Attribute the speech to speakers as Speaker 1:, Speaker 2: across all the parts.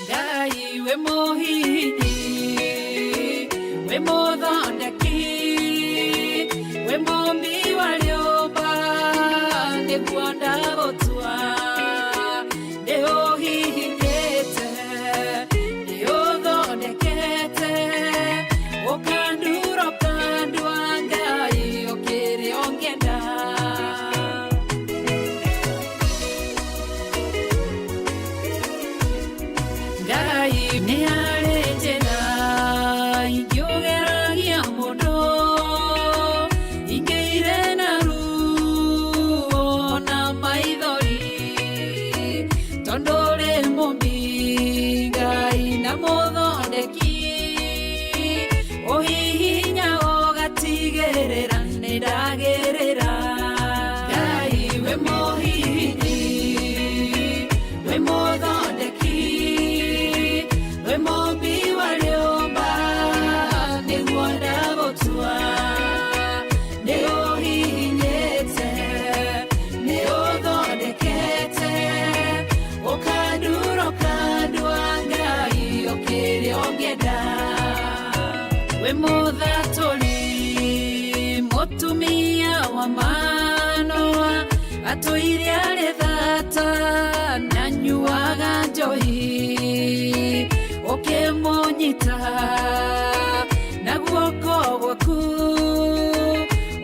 Speaker 1: Ngai we mũhihinyi, we mũthondeki, we mũmbi wa rĩũmba, nĩguo ndagũtua. Nĩũhihinyĩte, nĩũthondekete, ũkandura ũkandua, Ngai ũkĩrĩ ũngĩenda. Ngai nĩ harĩ njĩra ingĩũgeragia mũndũ ingĩire na ruo na maithori, tondũ rĩ mũmbi Ngai na mũthondeki, ũhihinya ũgatigĩrĩra nĩ ndagĩrĩra. Ngai we mũhihinyi, we mũthondeki, we mũmbi wa rĩũmba, nĩguo ndagũtua. Nĩ ũhihinyĩte, nĩ ũthondekete, ũkandura ũkandua, Ngai ũkĩrĩ ũngĩenda. We mũthatũri mũtumia wa Manoa, atũire arĩ thata na nyuaga njohi, ũkĩmũnyita na guoko gwaku,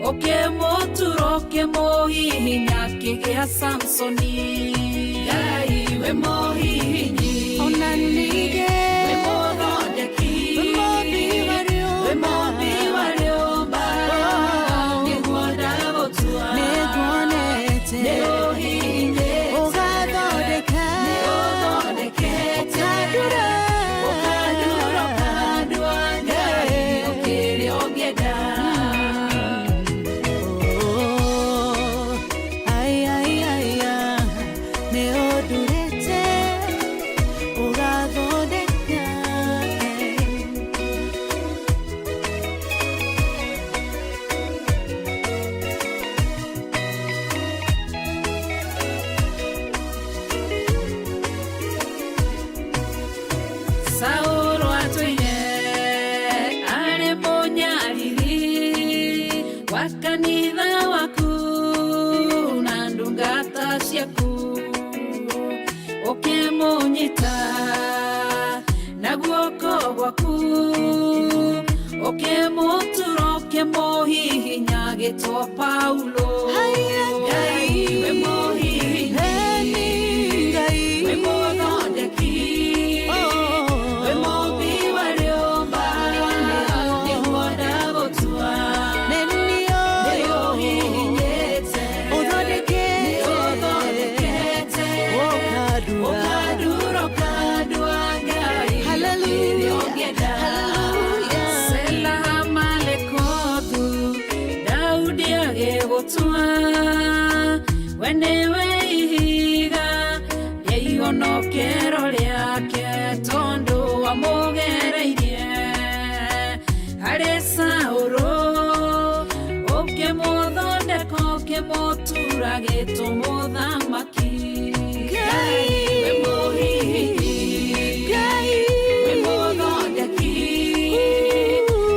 Speaker 1: ũkĩmũtura, ũkĩmũhihinya, akĩgĩa Samsoni. Ngai we mũhihinyi,
Speaker 2: Ona ningĩ
Speaker 1: we mũthondeki,
Speaker 2: we mũmbi wa rĩũmba,
Speaker 1: we mũmbi wa rĩũmba, nĩguo ndagũtua.
Speaker 2: Nĩnguonete
Speaker 1: Nĩũhihinyĩte,
Speaker 2: ũgathondeka,
Speaker 1: nĩũthondekete,
Speaker 2: ũkandura,
Speaker 1: ũkandura ũkandua, Ngai ũkĩrĩ ũngĩenda.
Speaker 2: Oh, ai, ai, ai, ah, nĩ ũndurĩte ũgathondeka.
Speaker 1: Saũlũ atũire arĩ mũnyariri wa kanitha waku na ndungata ciaku, ũkĩmũnyita na guoko gwaku, ũkĩmũtura, ũkĩmũhihinya, agĩtwo Paulo.
Speaker 2: Haiya,
Speaker 1: Ngai we mũhihinyi,
Speaker 2: Eni Ngai,
Speaker 1: we mũthondeki, we mũmbi wa rĩũmba, nĩguo ndagũtua.
Speaker 2: Nĩniũĩ
Speaker 1: Nĩũhihinyĩte,
Speaker 2: ũthondekete,
Speaker 1: nĩũthondekete,
Speaker 2: ũkandura,
Speaker 1: ũkandura ũkandua, Ngai
Speaker 2: Hallelujah,
Speaker 1: ũngĩenda.
Speaker 2: hallelujah.
Speaker 1: Sela Malekothu, Daudi agĩgũtua, we nĩwe ihiga rĩa ihonokero rĩake, tondũ wamũgereirie harĩ Saũlũ, ũkĩmũthondeka, ũkĩmũtura, gĩtũ mũthamaki.
Speaker 2: Ngai,
Speaker 1: we mũhihinyi,
Speaker 2: Ngai,
Speaker 1: we mũthondeki,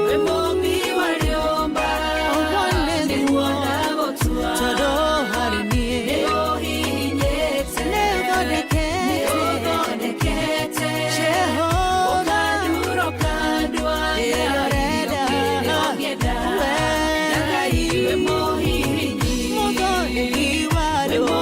Speaker 1: we mũmbi wa rĩũmba,
Speaker 2: Ũguo
Speaker 1: nĩguo
Speaker 2: nĩguo,
Speaker 1: ndagũtua.
Speaker 2: Tondũ harĩ niĩ
Speaker 1: Nĩũhihinyĩte,
Speaker 2: nĩũthondekete,
Speaker 1: nĩũthondekete,
Speaker 2: Jehova,
Speaker 1: ũkandura ũkandua,
Speaker 2: ĩrĩa ũrenda,
Speaker 1: ũkĩrĩa ũngĩenda.
Speaker 2: We
Speaker 1: Ngai we mũhihinyi,
Speaker 2: mũthondeki wa
Speaker 1: we
Speaker 2: rĩũmba.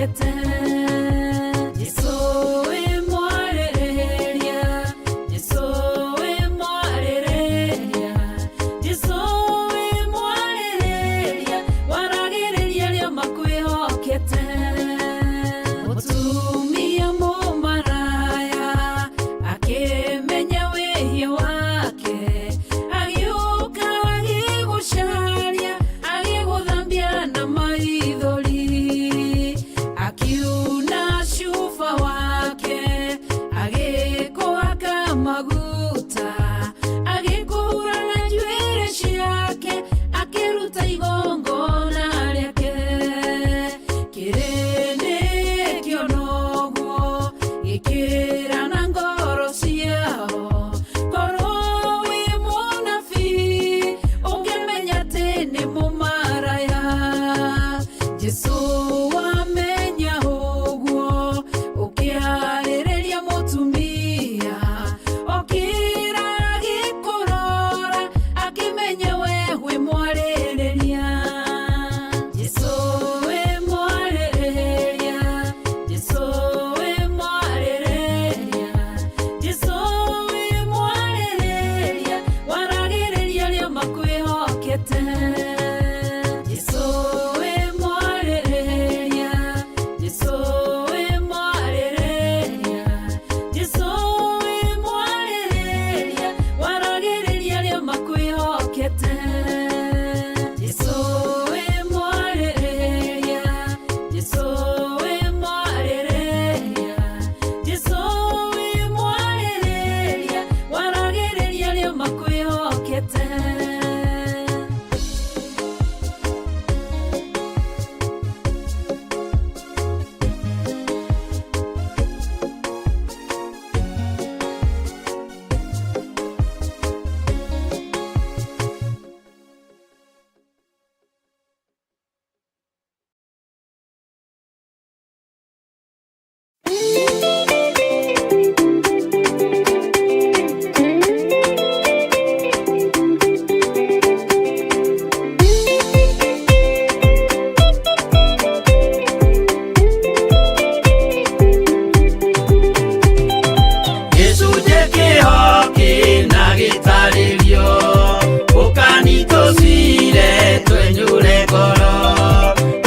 Speaker 1: makwĩhokete. Jesũ wĩ mwarĩrĩria, Jesũ wĩ mwarĩrĩria, Jesũ wĩ mwarĩrĩria, waragĩrĩria arĩa makwĩhokete. Mũtumia mũmaraya akĩmenya wĩhia wake, agĩũka agĩgũcaria, agĩgũthambia na maithori, akiuna cuba wake, agĩkũhaka maguta, agĩkũhura na njuĩrĩ ciake, akĩruta igongona rĩake. Kĩrĩndĩ kĩona ũguo gĩkĩra na ngoro ciao, korwo wĩ mũnabii ũngĩmenya atĩ nĩ mũmaraya. Jesũ wamenya ũguo ũkĩarĩrĩria mũtumia, okĩra agĩkũrora, akĩmenya we wĩ mwarĩrĩria. Jesũ wĩ mwarĩrĩria, Jesũ wĩ mwarĩrĩria, Jesũ wĩ mwarĩrĩria, waragĩrĩria arĩa makwĩhokete. Jesũ wĩ mwarĩrĩria, Jesũ wĩ mwarĩrĩria, Jesũ wĩ mwarĩrĩria, waragĩrĩria arĩa makwĩhokete. Jesũ wĩ mwarĩrĩria, Jesũ wĩ mwarĩrĩria, Jesũ wĩ mwarĩrĩria, waragĩrĩria arĩa makwĩhokete.
Speaker 3: Gĩcunjĩ kĩho kĩna gĩtarĩrio, ũkani tũcire twenyũre ngoro,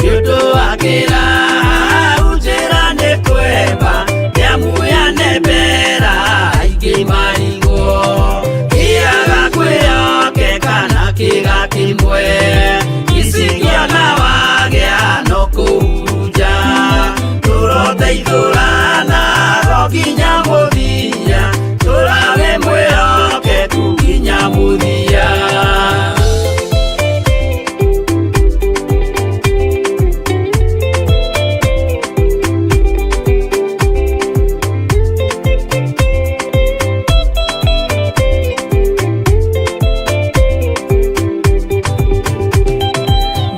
Speaker 3: nĩ ũndũ wa kĩraha njĩra nĩ kwemba, nĩamu yanembera aingĩ marigwo, kĩaga kwĩhokeka na kĩga kĩmwe, icikĩona wagĩa no kũhurunja, tũroteithũrana ro nginya mũthia, tũrawe mwĩhokeku nginya mũthia.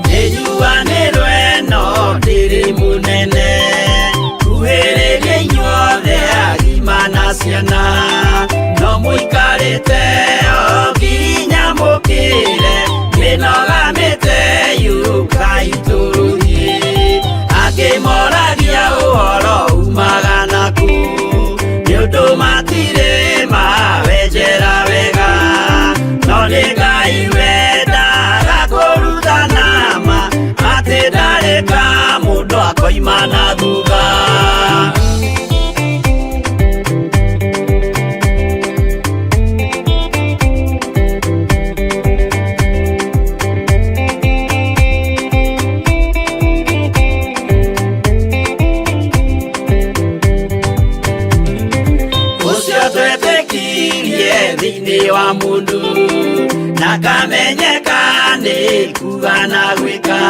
Speaker 3: Nĩnjuanĩrwo ĩno ndĩrĩ mũnene, kuhĩrĩria inyuothe agima na ciana, no mũikarĩte o nginya mũkĩre, mĩnoga mĩte yũkai tũrũthiĩ, angĩ moragia ũhoro umaga naku, nĩ ũndũ matirĩ mawenjera wega, no nĩ Ngai wendaga kũrutana ma, atĩ ndarĩ ka mũndũ akoima na thutha. Ũcio twetĩkirie thĩinĩ wa mũndũ, na kamenyeka nĩ kuga na gwĩka,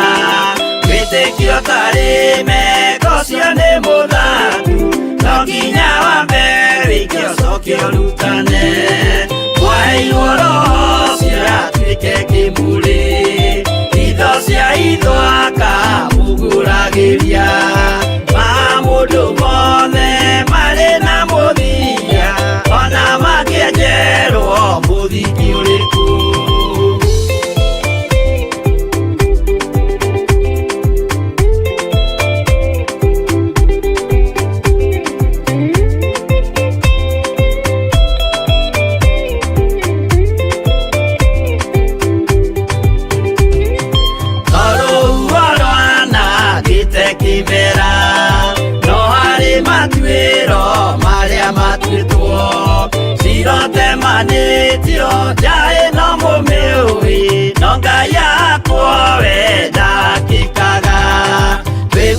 Speaker 3: wĩtĩkio tarĩ meko ũcio nĩ mũthaku, no nginya wambe wĩke ũcoke ũrutane, mwaheirwo roho ũcio atuĩke kĩmũrĩ, itho cia itho akamũgũragĩria, ma mũndũ mothe marĩ na mũthia, ona makĩenjerwo mũthingi ũrĩkũ.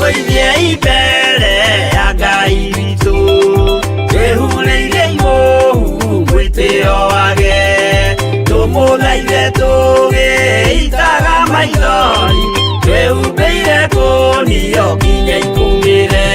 Speaker 3: Twĩgũithie mbere ya Ngai witũ, twĩhurĩire igũhu mwĩtĩo wage, tũmũthaithe tũgĩitaga maithori, twĩhumbĩire kũnio nginya ikũmĩre.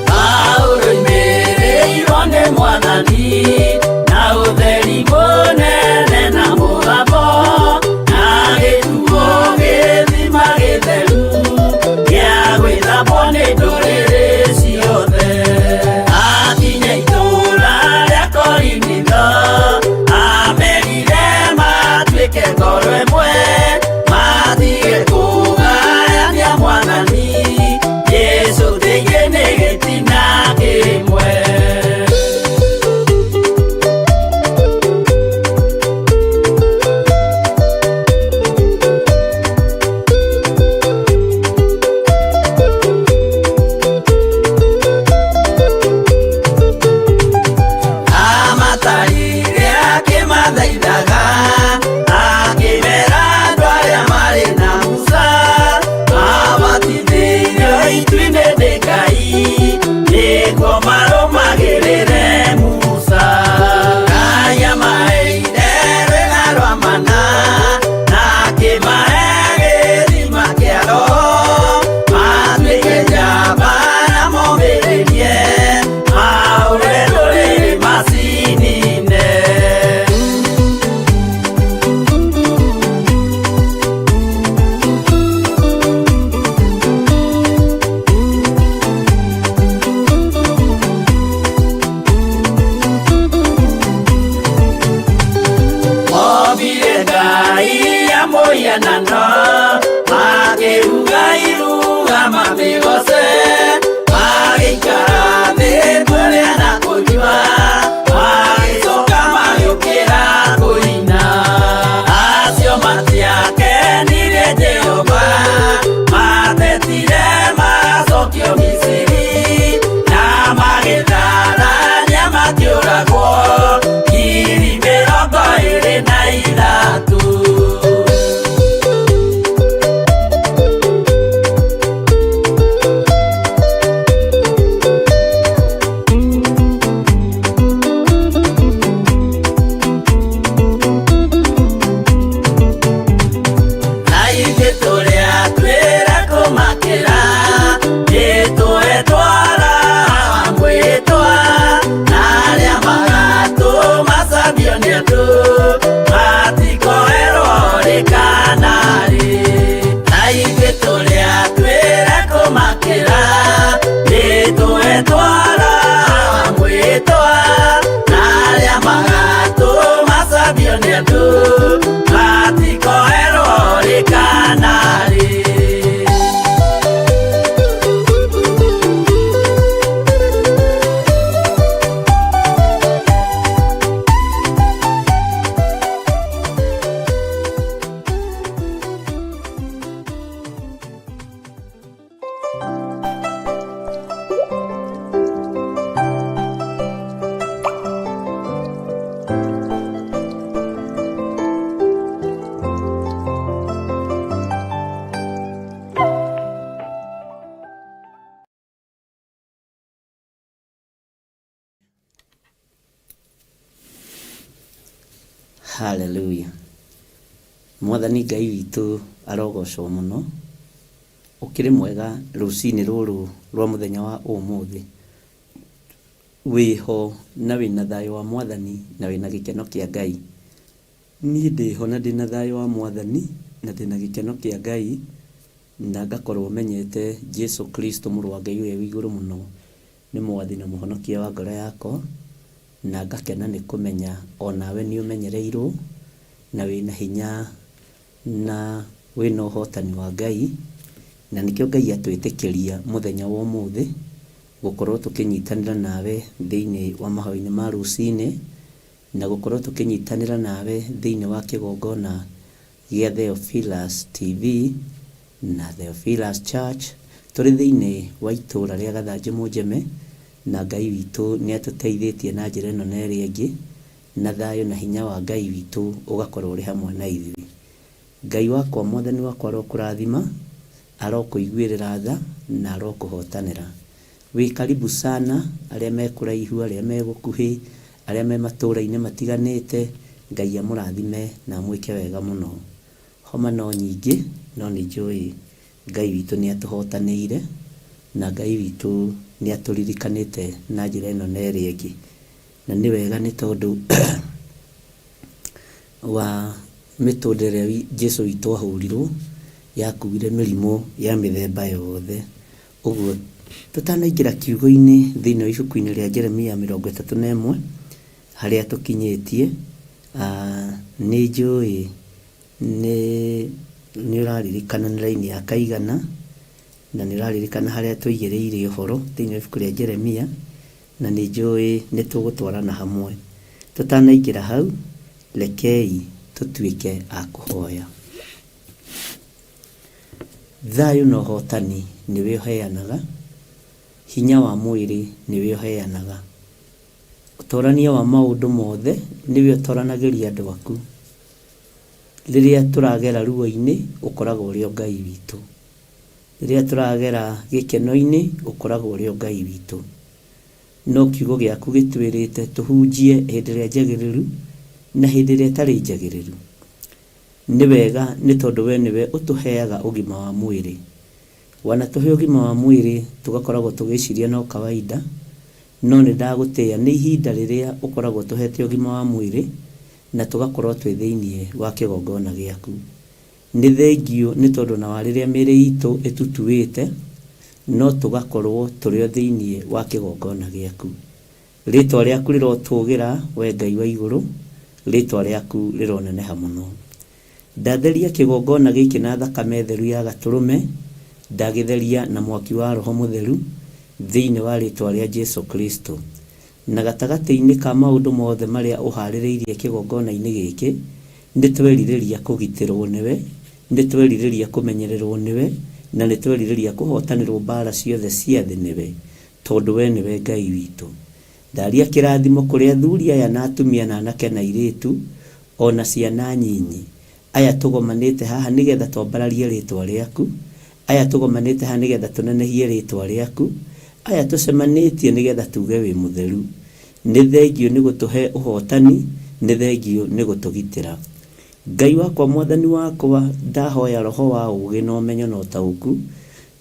Speaker 3: Paulo oimĩrĩirwo nĩ Mwathani na ũtheri mũnene na mũgambo, na gĩtuo gĩthima gĩtheru gĩa gwĩthambwo nĩ ndũrĩrĩ ciothe. Akinya itũũra rĩa Korinitho, amerire matuĩke ngoro ĩmwe, matige kũgayania Mwathani Jesũ thĩinĩ nĩ gĩtina kĩmwe.
Speaker 4: Haleluya. Mwathani Ngai witũ arogocwo mũno. Ũkĩrĩ mwega rũcinĩ rũrũ rwa mũthenya wa ũmũthĩ. Wĩho na wĩna thayũ wa Mwathani na wĩna gĩkeno kĩa Ngai. Niĩ ndĩho na ndĩna thayũ wa Mwathani na ndĩna gĩkeno kĩa Ngai na ngakorwo menyete Jesu Kristo mũrũ wa Ngai ũrĩa wĩ igũrũ mũno nĩ Mwathi na Mũhonokia wa ngoro yakwa, na ngakena nĩ kũmenya o nawe nĩ ũmenyereirwo na wĩna hinya na wĩna ũhotani wa Ngai, na nĩkĩo Ngai atwĩtĩkĩria mũthenya wa ũmũthĩ gũkorwo tũkĩnyitanĩra nawe thĩinĩ wa mahoya-inĩ ma rũcinĩ, na gũkorwo tũkĩnyitanĩra nawe thĩinĩ wa kĩgongona gĩa Theophilus TV na Theophilus Church, tũrĩ thĩinĩ wa itũũra rĩa Gathanjĩ Mũnjeme, na Ngai witũ nĩ atũteithĩtie na njĩra ĩno na ĩrĩa ĩngĩ, na thayũ na hinya wa Ngai witũ ũgakorwo ũrĩ hamwe na ithuĩ. Ngai wakwa, Mwathani wakwa arokũrathima, arokũiguĩrĩra tha, na arokũhotanĩra. Wĩ karibu sana arĩa me kũraihu, arĩa me gũkuhĩ, arĩa me matũũra-inĩ matiganĩte, Ngai amũrathime na amwĩke wega mũno. Homa no nyingĩ, no nĩ njũĩ Ngai witũ nĩ atũhotanĩire, na Ngai witũ nĩ atũririkanĩte na njĩra ĩno na ĩrĩa ĩngĩ. Na nĩ wega nĩ tondũ wa mĩtũndũ ĩrĩa Jesu witũ ahũrirwo, yakuire mĩrimũ ya mĩthemba yothe. Ũguo tũtanaingĩra kiugo-inĩ thĩinĩ wa ibuku-inĩ rĩa Jeremia 31 harĩa tũkinyĩtie, nĩ njũĩ nĩ nĩ ũraririkana nĩ raini ya kaigana, na nĩ ũraririkana harĩa tũigĩrĩire ũhoro thĩinĩ wa ibuku rĩa Jeremia, na nĩ njũĩ nĩ tũgũtwarana hamwe. Tũtanaingĩra hau, rekei tũtuĩke a kũhoya. Thayũ na ũhotani nĩwe ũheanaga, hinya wa mwĩrĩ nĩwe ũheanaga. Ũtorania wa maũndũ mothe nĩwe ũtoranagĩria andũ aku. Rĩrĩa tũragera ruo-inĩ ũkoragwo ũrĩ o Ngai witũ. Rĩrĩa tũragera gĩkeno-inĩ ũkoragwo ũrĩ o Ngai witũ. No kiugo gĩaku gĩtwĩrĩte tũhunjie hĩndĩ ĩrĩa njagĩrĩru na hĩndĩ ĩrĩa ĩtarĩ njagĩrĩru. Nĩ wega nĩ tondũ we nĩwe ũtũheaga ũgima wa mwĩrĩ. Wanatũhe ũgima wa mwĩrĩ tũgakoragwo tũgĩciria no kawaida, no nĩ ndagũtĩĩa nĩ ihinda rĩrĩa ũkoragwo ũtũhete ũgima wa mwĩrĩ na tũgakorwo twĩ thĩinĩ wa kĩgongona gĩaku. Nĩ thengiũ nĩ tondũ ona wa rĩrĩa mĩĩrĩ itũ ĩtutuĩte, no tũgakorwo tũrĩ o thĩinĩ wa kĩgongona gĩaku. Rĩĩtwa rĩaku rĩrotũũgĩra, wee Ngai wa igũrũ, rĩĩtwa rĩaku rĩroneneha mũno. Ndatheria kĩgongona gĩkĩ na thakame theru ya Gatũrũme, ndagĩtheria na mwaki wa Roho Mũtheru, thĩinĩ wa rĩĩtwa rĩa Jesu Kristo. Na gatagatĩ-inĩ ka maũndũ mothe marĩa ũhaarĩrĩirie kĩgongona-inĩ gĩkĩ, nĩ twerirĩria kũgitĩrũo nĩwe, nĩ twerirĩria kũmenyererũo nĩwe, na nĩ twerirĩria kũhootanĩrũo mbaara ciothe cia thĩ nĩwe, tondũ wee nĩwe Ngai witũ. Ndaria kĩrathimo kũrĩ athuri aya na atumia na anake na airĩtu, o na ciana nyinyi, aya tũgomanĩte haha nĩ getha twambararie rĩĩtwa rĩaku, aya tũgomanĩte haha nĩ getha tũnenehie rĩĩtwa rĩaku, aya tũcemanĩtie nĩ getha tuuge wĩ mũtheru. Nĩ thengiũ nĩ gũtũhe ũhootani, nĩ thengiũ nĩ gũtũgitĩra. Ngai wakwa Mwathani wakwa, ndahoya roho wa ũũgĩ na ũmenyo na ũtaũku,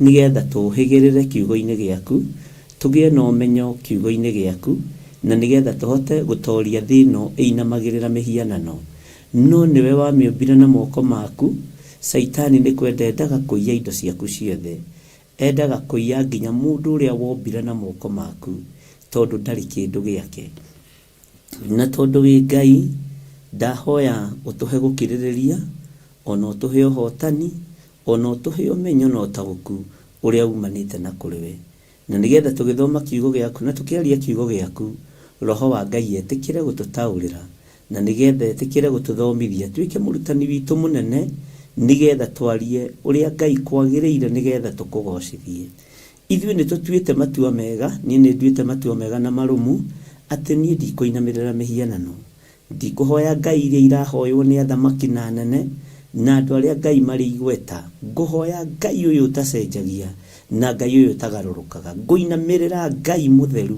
Speaker 4: nĩ getha tũũhĩgĩrĩre kiugo-inĩ gĩaku, tũgĩe na ũmenyo kiugo-inĩ gĩaku, na nĩ getha tũhote gũtooria thĩ ĩno ĩinamagĩrĩra mĩhianano. No nĩwe wamĩũmbire na moko maku, Caitani nĩ kwenda endaga kũiya indo ciaku ciothe. Endaga kũiya nginya mũndũ ũrĩa wombire na moko maku, tondũ ndarĩ kĩndũ gĩake. Na tondũ wĩ Ngai, ndahoya ũtũhe gũkirĩrĩria, o na ũtũhe ũhotani, o na ũtũhe ũmenyo na ũtaũku ũrĩa umanĩte na kũrĩ we. Na nĩ getha tũgĩthoma kiugo gĩaku na tũkĩaria kiugo gĩaku, Roho wa Ngai etĩkĩre gũtũtaũrĩra, na nĩ getha etĩkĩre gũtũthomithia atuĩke mũrutani witũ mũnene, nĩ getha twarie ũrĩa Ngai kwagĩrĩire nĩ getha tũkũgocithie. Ithuĩ nĩ tũtuĩte matua mega, niĩ nĩ nduĩte matua mega na marũmu, atĩ niĩ ndikũinamĩrĩra mĩhianano. Ndikũhoya ngai iria irahoywo nĩ athamaki na anene, na andũ arĩa ngai marĩ igweta. Ngũhoya Ngai ũyũ ũtacenjagia, na Ngai ũyũ ũtagarũrũkaga. Ngũinamĩrĩra Ngai mũtheru,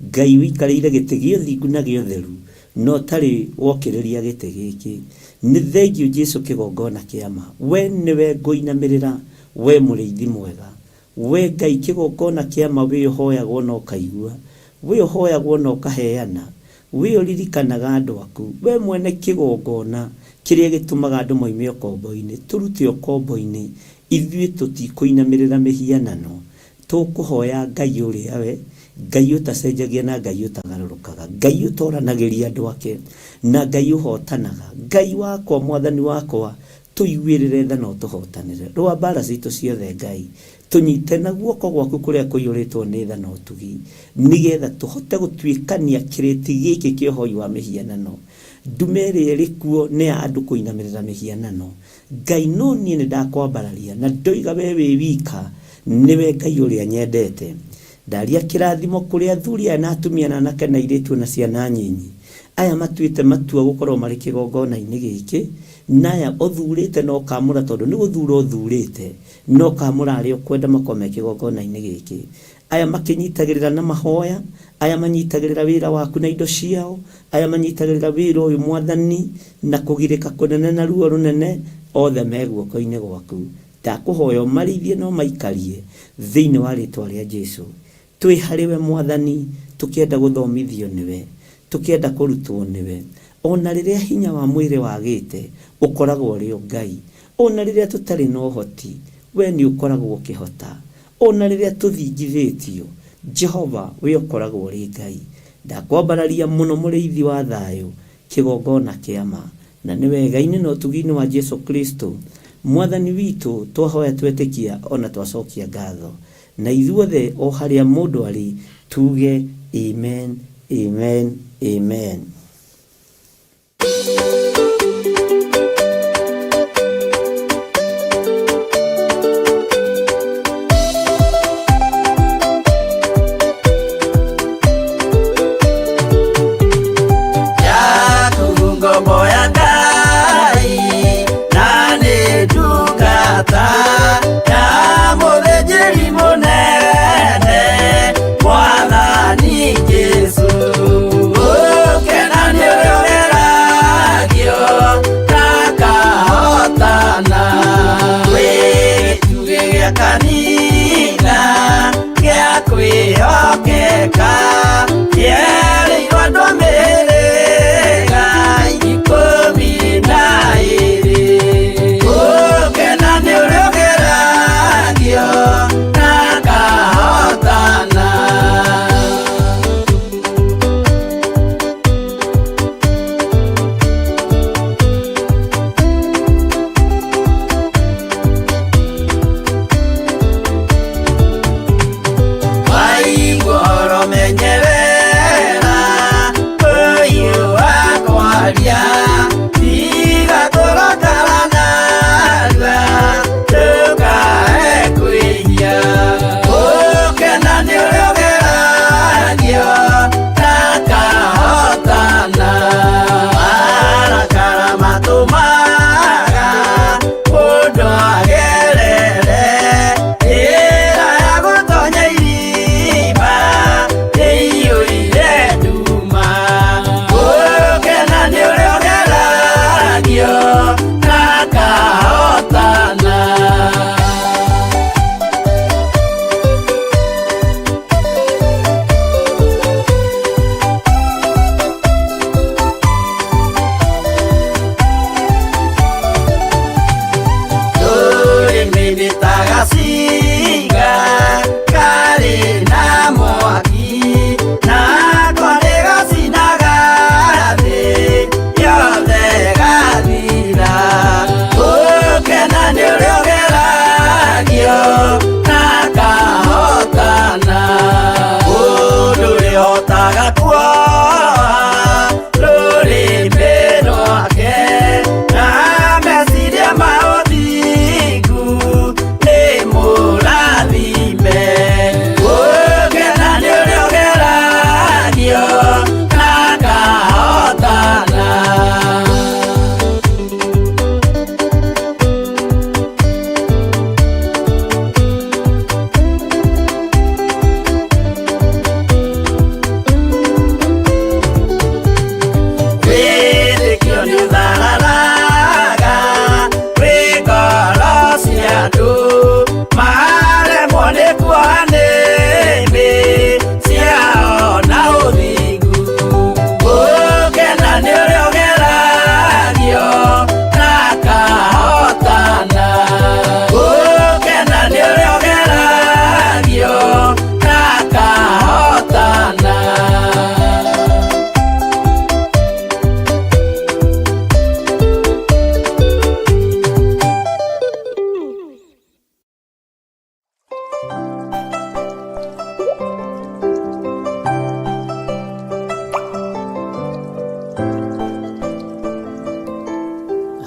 Speaker 4: Ngai ũikarĩire gĩtĩ gĩa ũthingu na gĩa ũtheru, na ũtarĩ wokĩrĩria gĩtĩ gĩkĩ. Nĩ thengiũ Jesu kĩgongona kĩa ma. We nĩwe ngũinamĩrĩra, we mũrĩithi mwega. We Ngai kĩgongona kĩa ma, we ũhoyagwo na ũkaigua, we ũhoyagwo na ũkaheana, we ũririkanaga andũ aku, we mwene kĩgongona kĩrĩa gĩtũmaga andũ moime ũkombo-inĩ, tũrute ũkombo-inĩ, ithuĩ tũtikũinamĩrĩra mĩhianano, tũkũhoya Ngai ũrĩa we, Ngai ũtacenjagia na Ngai ũtagarũrũkaga, Ngai ũtoranagĩria andũ ake, na Ngai ũhotanaga. Ngai wakwa, mwathani wakwa, tũiguĩrĩre tha na ũtũhotanĩre. Rũa mbara citũ ciothe Ngai, tũnyite na guoko gwaku kũrĩa kũiyũrĩtwo nĩ tha na ũtugi, nĩgetha tũhote gũtuĩkania kĩrĩti gĩkĩ kĩa ũhoi wa mĩhianano. Ndume ĩrĩa ĩrĩ kuo nĩ ya andũ kũinamĩrĩra mĩhianano. Ngai no niĩ nĩ ndakwambararia na ndoiga we wĩ wika nĩwe Ngai ũrĩa nyendete. Ndaria kĩrathimo kũrĩ athuri aya na atumia na anake na airĩtu na ciana nyinyi. Aya matuĩte matua gũkorwo marĩ kĩgongona-inĩ gĩkĩ, na aya ũthurĩte na ũkamũra tondũ nĩ gũthura ũthurĩte na ũkamũra arĩa ũkwenda makorwo me kĩgongona-inĩ gĩkĩ. Aya makĩnyitagĩrĩra na mahoya, aya manyitagĩrĩra wĩra waku na indo ciao, aya manyitagĩrĩra wĩra ũyũ mwathani na kũgirĩka kũnene na ruo rũnene, othe me guoko-inĩ gwaku. Ndakũhoya ũmarĩithie na ũmaikarie thĩinĩ wa rĩtwa rĩa Jesu. Twĩ harĩ we mwathani, tũkĩenda gũthomithio nĩwe, tũkĩenda kũrutwo nĩwe. Ona rĩrĩa hinya wa mwĩrĩ wagĩte, ũkoragwo ũrĩ o Ngai. Ona rĩrĩa tũtarĩ na ũhoti, we nĩ ũkoragwo ũkĩhota. Ona rĩrĩa tũthingithĩtio, Jehova we ũkoragwo ũrĩ Ngai. Ndakwambararia mũno mũrĩithi wa thayũ, kĩgongona kĩa ma. Na nĩ wega-inĩ na ũtugi-inĩ wa Jesu Kristo, mwathani witũ, twahoya twetĩkia ona twacokia ngatho. Na ithuothe o harĩa mũndũ arĩ, tuge amen, amen, amen.
Speaker 3: Jakubu ngombo ya Ngai na nĩ ndungata ya mũthĩnjĩri mũnene Mwathani Jesũ. Ũkena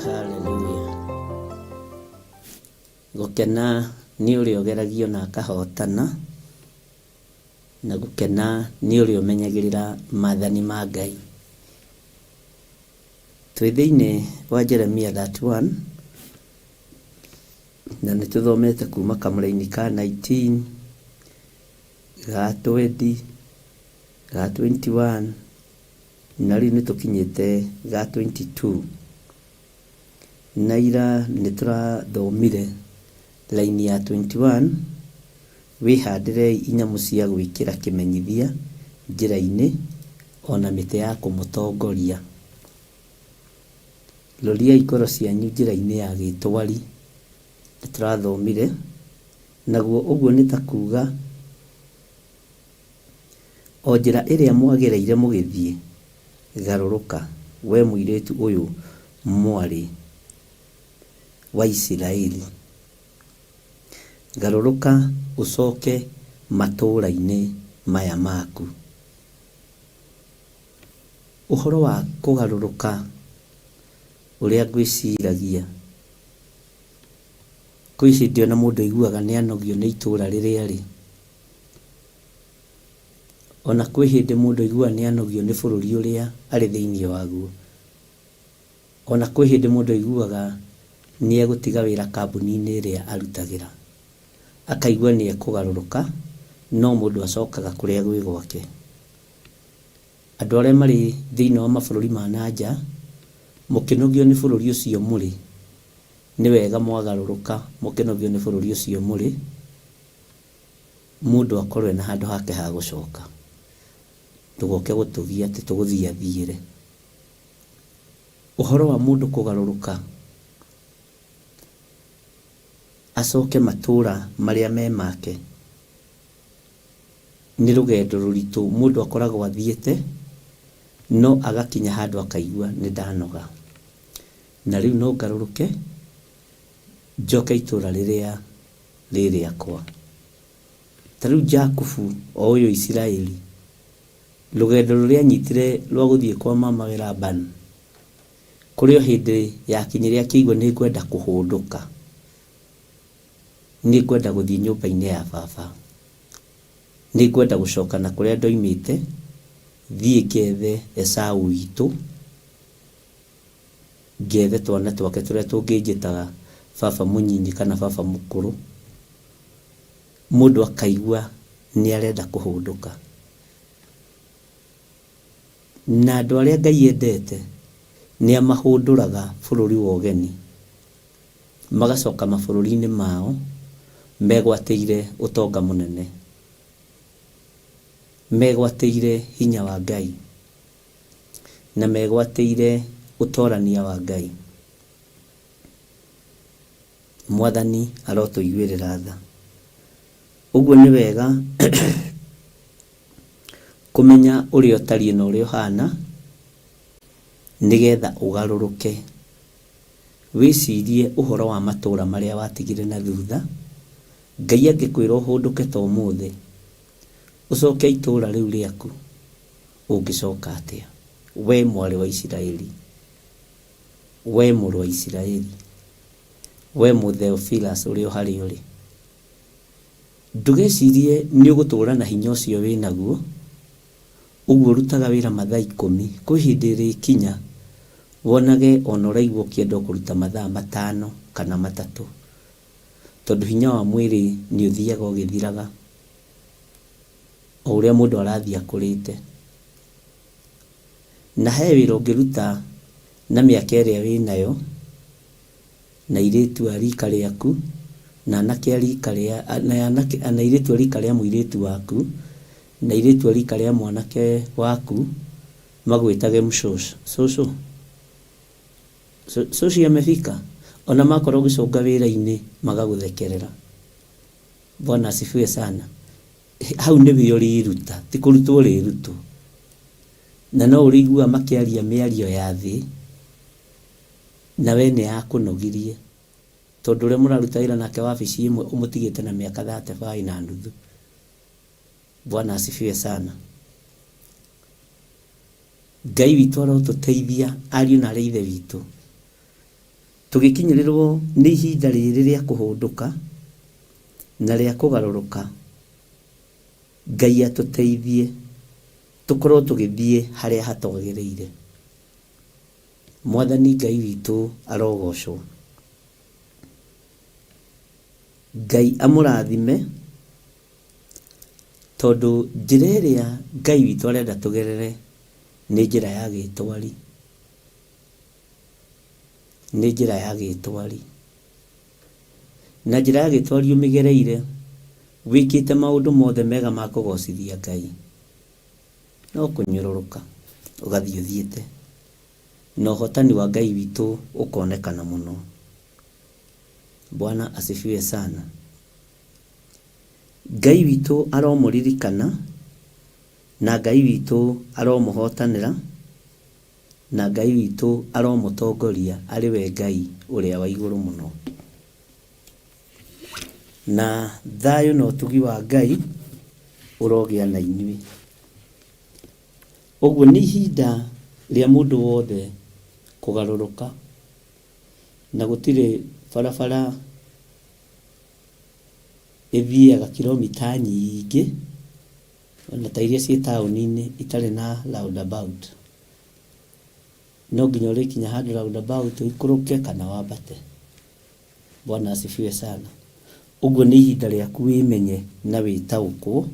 Speaker 4: Haleluya. Gũkena nĩ ũrĩa ũgeragio na akahotana, na gũkena nĩ ũrĩa ũmenyagĩrĩra maathani ma Ngai. Twĩ thĩinĩ wa Jeremia 31 na nĩ tũthomete kuma kamũraini ka 19 ga 20 ga 21 na rĩu nĩ tũkinyĩte ga 22. Na ira nĩ tũrathomire raini ya 21, wĩhandĩrei inyamũ cia gwĩkĩra kĩmenyithia njĩra-inĩ ona mĩtĩ ya kũmũtongoria. Roriai ngoro cianyu njĩra-inĩ ya gĩtwari, nĩ tũrathomire, naguo ũguo nĩ ta kuga o njĩra ĩrĩa mwagereire mũgĩthiĩ, garũrũka, we mũirĩtu ũyũ mwarĩ wa Isiraeli. Garũrũka ũcoke matũũra-inĩ maya maku. Ũhoro wa kũgarũrũka ũrĩa ngwĩciragia, kwĩ hĩndĩ ona mũndũ aiguaga nĩ anogio nĩ itũũra rĩrĩa arĩ. Ona kwĩ hĩndĩ mũndũ aiguaga nĩ anogio nĩ bũrũri ũrĩa arĩ thĩinĩ waguo. Ona kwĩ hĩndĩ mũndũ aiguaga nĩ egũtiga wĩra kambuni-inĩ ĩrĩa arutagĩra. Akaigua nĩ ekũgarũrũka, no mũndũ acokaga kũrĩa gwĩ gwake. Andũ arĩa marĩ thĩinĩ wa mabũrũri ma na nja, mũkĩnogio nĩ bũrũri ũcio mũrĩ, nĩ wega mwagarũrũka mũkĩnogio nĩ bũrũri ũcio mũrĩ, mũndũ akorwo ena handũ hake ha gũcoka. Ndũgoke gũtũgia atĩ tũgũthiĩ athiĩre. Ũhoro wa mũndũ kũgarũrũka acoke matũra marĩa me make nĩ rũgendo rũritũ mũndũ akoragwo athiĩte no agakinya handũ akaigua nĩ ndanoga na rĩu no ngarũrũke njoke itũra rĩrĩa rĩ rĩakwa. Ta rĩu Jakubu o ũyũ Isiraeli, rũgendo rũrĩa anyitire rwa gũthiĩ kwa mamawe Labani, kũrĩ o hĩndĩ yakinyire akĩigua nĩ ngwenda kũhũndũka, nĩ ngwenda gũthiĩ nyũmba-inĩ ya baba, nĩ ngwenda gũcoka na kũrĩa ndoimĩte, thiĩ ngethe Esau witũ, ngethe twana twake tũrĩa tũngĩnjĩtaga baba mũnyinyi kana baba mũkũrũ. Mũndũ akaigua nĩ arenda kũhũndũka. Na andũ arĩa Ngai endete nĩ amahũndũraga bũrũri wa ũgeni, magacoka mabũrũri-inĩ mao megwatĩire ũtonga mũnene, megwatĩire hinya wa Ngai, na megwatĩire ũtorania wa Ngai. Mwathani arotũiguĩrĩra tha. Ũguo nĩ wega kũmenya ũrĩa ũtariĩ na ũrĩa ũhana, nĩgetha ũgarũrũke. Wĩcirie ũhoro wa matũũra marĩa watigire na thutha. Ngai angĩkwĩra ũhũndũke ta ũmũthĩ, ũcoke itũũra rĩu rĩaku, ũngĩcoka atĩa? We mwarĩ wa Isiraeli, we mũrũ wa Isiraeli, we Mũtheophilus ũrĩa o harĩa ũrĩ. Ndũgecirie nĩ ũgũtũũra na hinya ũcio wĩ naguo, ũguo ũrutaga wĩra mathaa ikũmi, kwĩ hĩndĩ ĩrĩkinya wonage ona ũraigua ũkĩenda o kũruta mathaa matano kana matatũ, tondũ hinya wa mwĩrĩ nĩ ũthiaga ũgĩthiraga o ũrĩa mũndũ arathiĩ akũrĩte. Na he wĩra ũngĩruta na mĩaka ĩrĩa wĩnayo, na airĩtu a rika rĩaku, na anake a rika rĩa, na anake, na airĩtu a rika rĩa mũirĩtu waku, na airĩtu a rika rĩa mwanake waku, magwĩtage mshosh, cũcũ, cũcũ amefika. Ona makorwo ũgĩcũnga wĩra-inĩ magagũthekerera. Bwana asifiwe sana. Hau nĩwe ũrĩruta, ti kũrutwo ũrĩrutwo. Na no ũrĩiguaga makĩaria mĩario ya thĩ, na we nĩ yakũnogirie. Tondũ ũrĩa mũraruta wĩra nake wabici ĩmwe ũmũtigĩte na mĩaka thate baĩ na nuthu. Bwana asifiwe sana. Ngai witũ arotũteithia ariũ na arĩ ithe witũ tũgĩkinyĩrĩrwo nĩ ihinda rĩrĩ rĩa kũhũndũka na rĩa kũgarũrũka. Ngai atũteithie tũkorwo tũgĩthiĩ harĩa hatwagĩrĩire. Mwathani Ngai witũ arogocwo. Ngai amũrathime tondũ njĩra ĩrĩa Ngai witũ arenda tũgerere nĩ njĩra ya gĩtwari. Nĩ njĩra ya gĩtwari. Na njĩra ya gĩtwari ũmĩgereire wĩkĩte maũndũ mothe mega ma kũgocithia Ngai, no kũnyũrũrũka ũgathiĩ ũthiĩte, na ũhotani wa Ngai witũ ũkonekana mũno. Bwana asifiwe sana. Ngai witũ aromũririkana, na Ngai witũ aromũhotanĩra, na Ngai witũ aromũtongoria arĩ we Ngai ũrĩa wa igũrũ mũno. Na thayũ na ũtugi wa Ngai ũrogĩa na inyuĩ. Ũguo nĩ ihinda rĩa mũndũ wothe kũgarũrũka, na gũtirĩ barabara ĩthiaga kilomita nyingĩ, ona ta iria ciĩ taũni-inĩ itarĩ na roundabout. No nginya ũrĩkinya handũ roundabout ũikũrũke kana wambate. Bwana asifiwe sana. Ũguo nĩ ihinda rĩaku wĩmenye na wĩtaũkwo,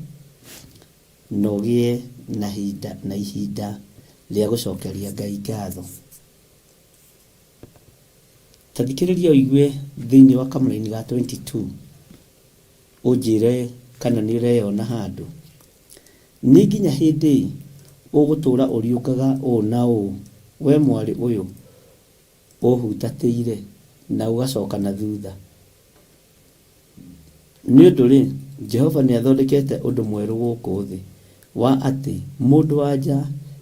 Speaker 4: na ũgĩe na hinda na ihinda rĩa gũcokeria Ngai ngatho. Ta thikĩrĩria ũigue thĩinĩ wa kamũraini ga 22 ũnjĩre kana nĩ ũreyona handũ. Nĩ nginya hĩndĩ ũgũtũũra ũriũngaga ũũ na ũũ, we mwarĩ ũyũ ũhutatĩire na ũgacoka na thutha? Nĩ ũndũ-rĩ, Jehova nĩathondekete ũndũ mwerũ gũkũ thĩ, wa atĩ mũndũ-wa-nja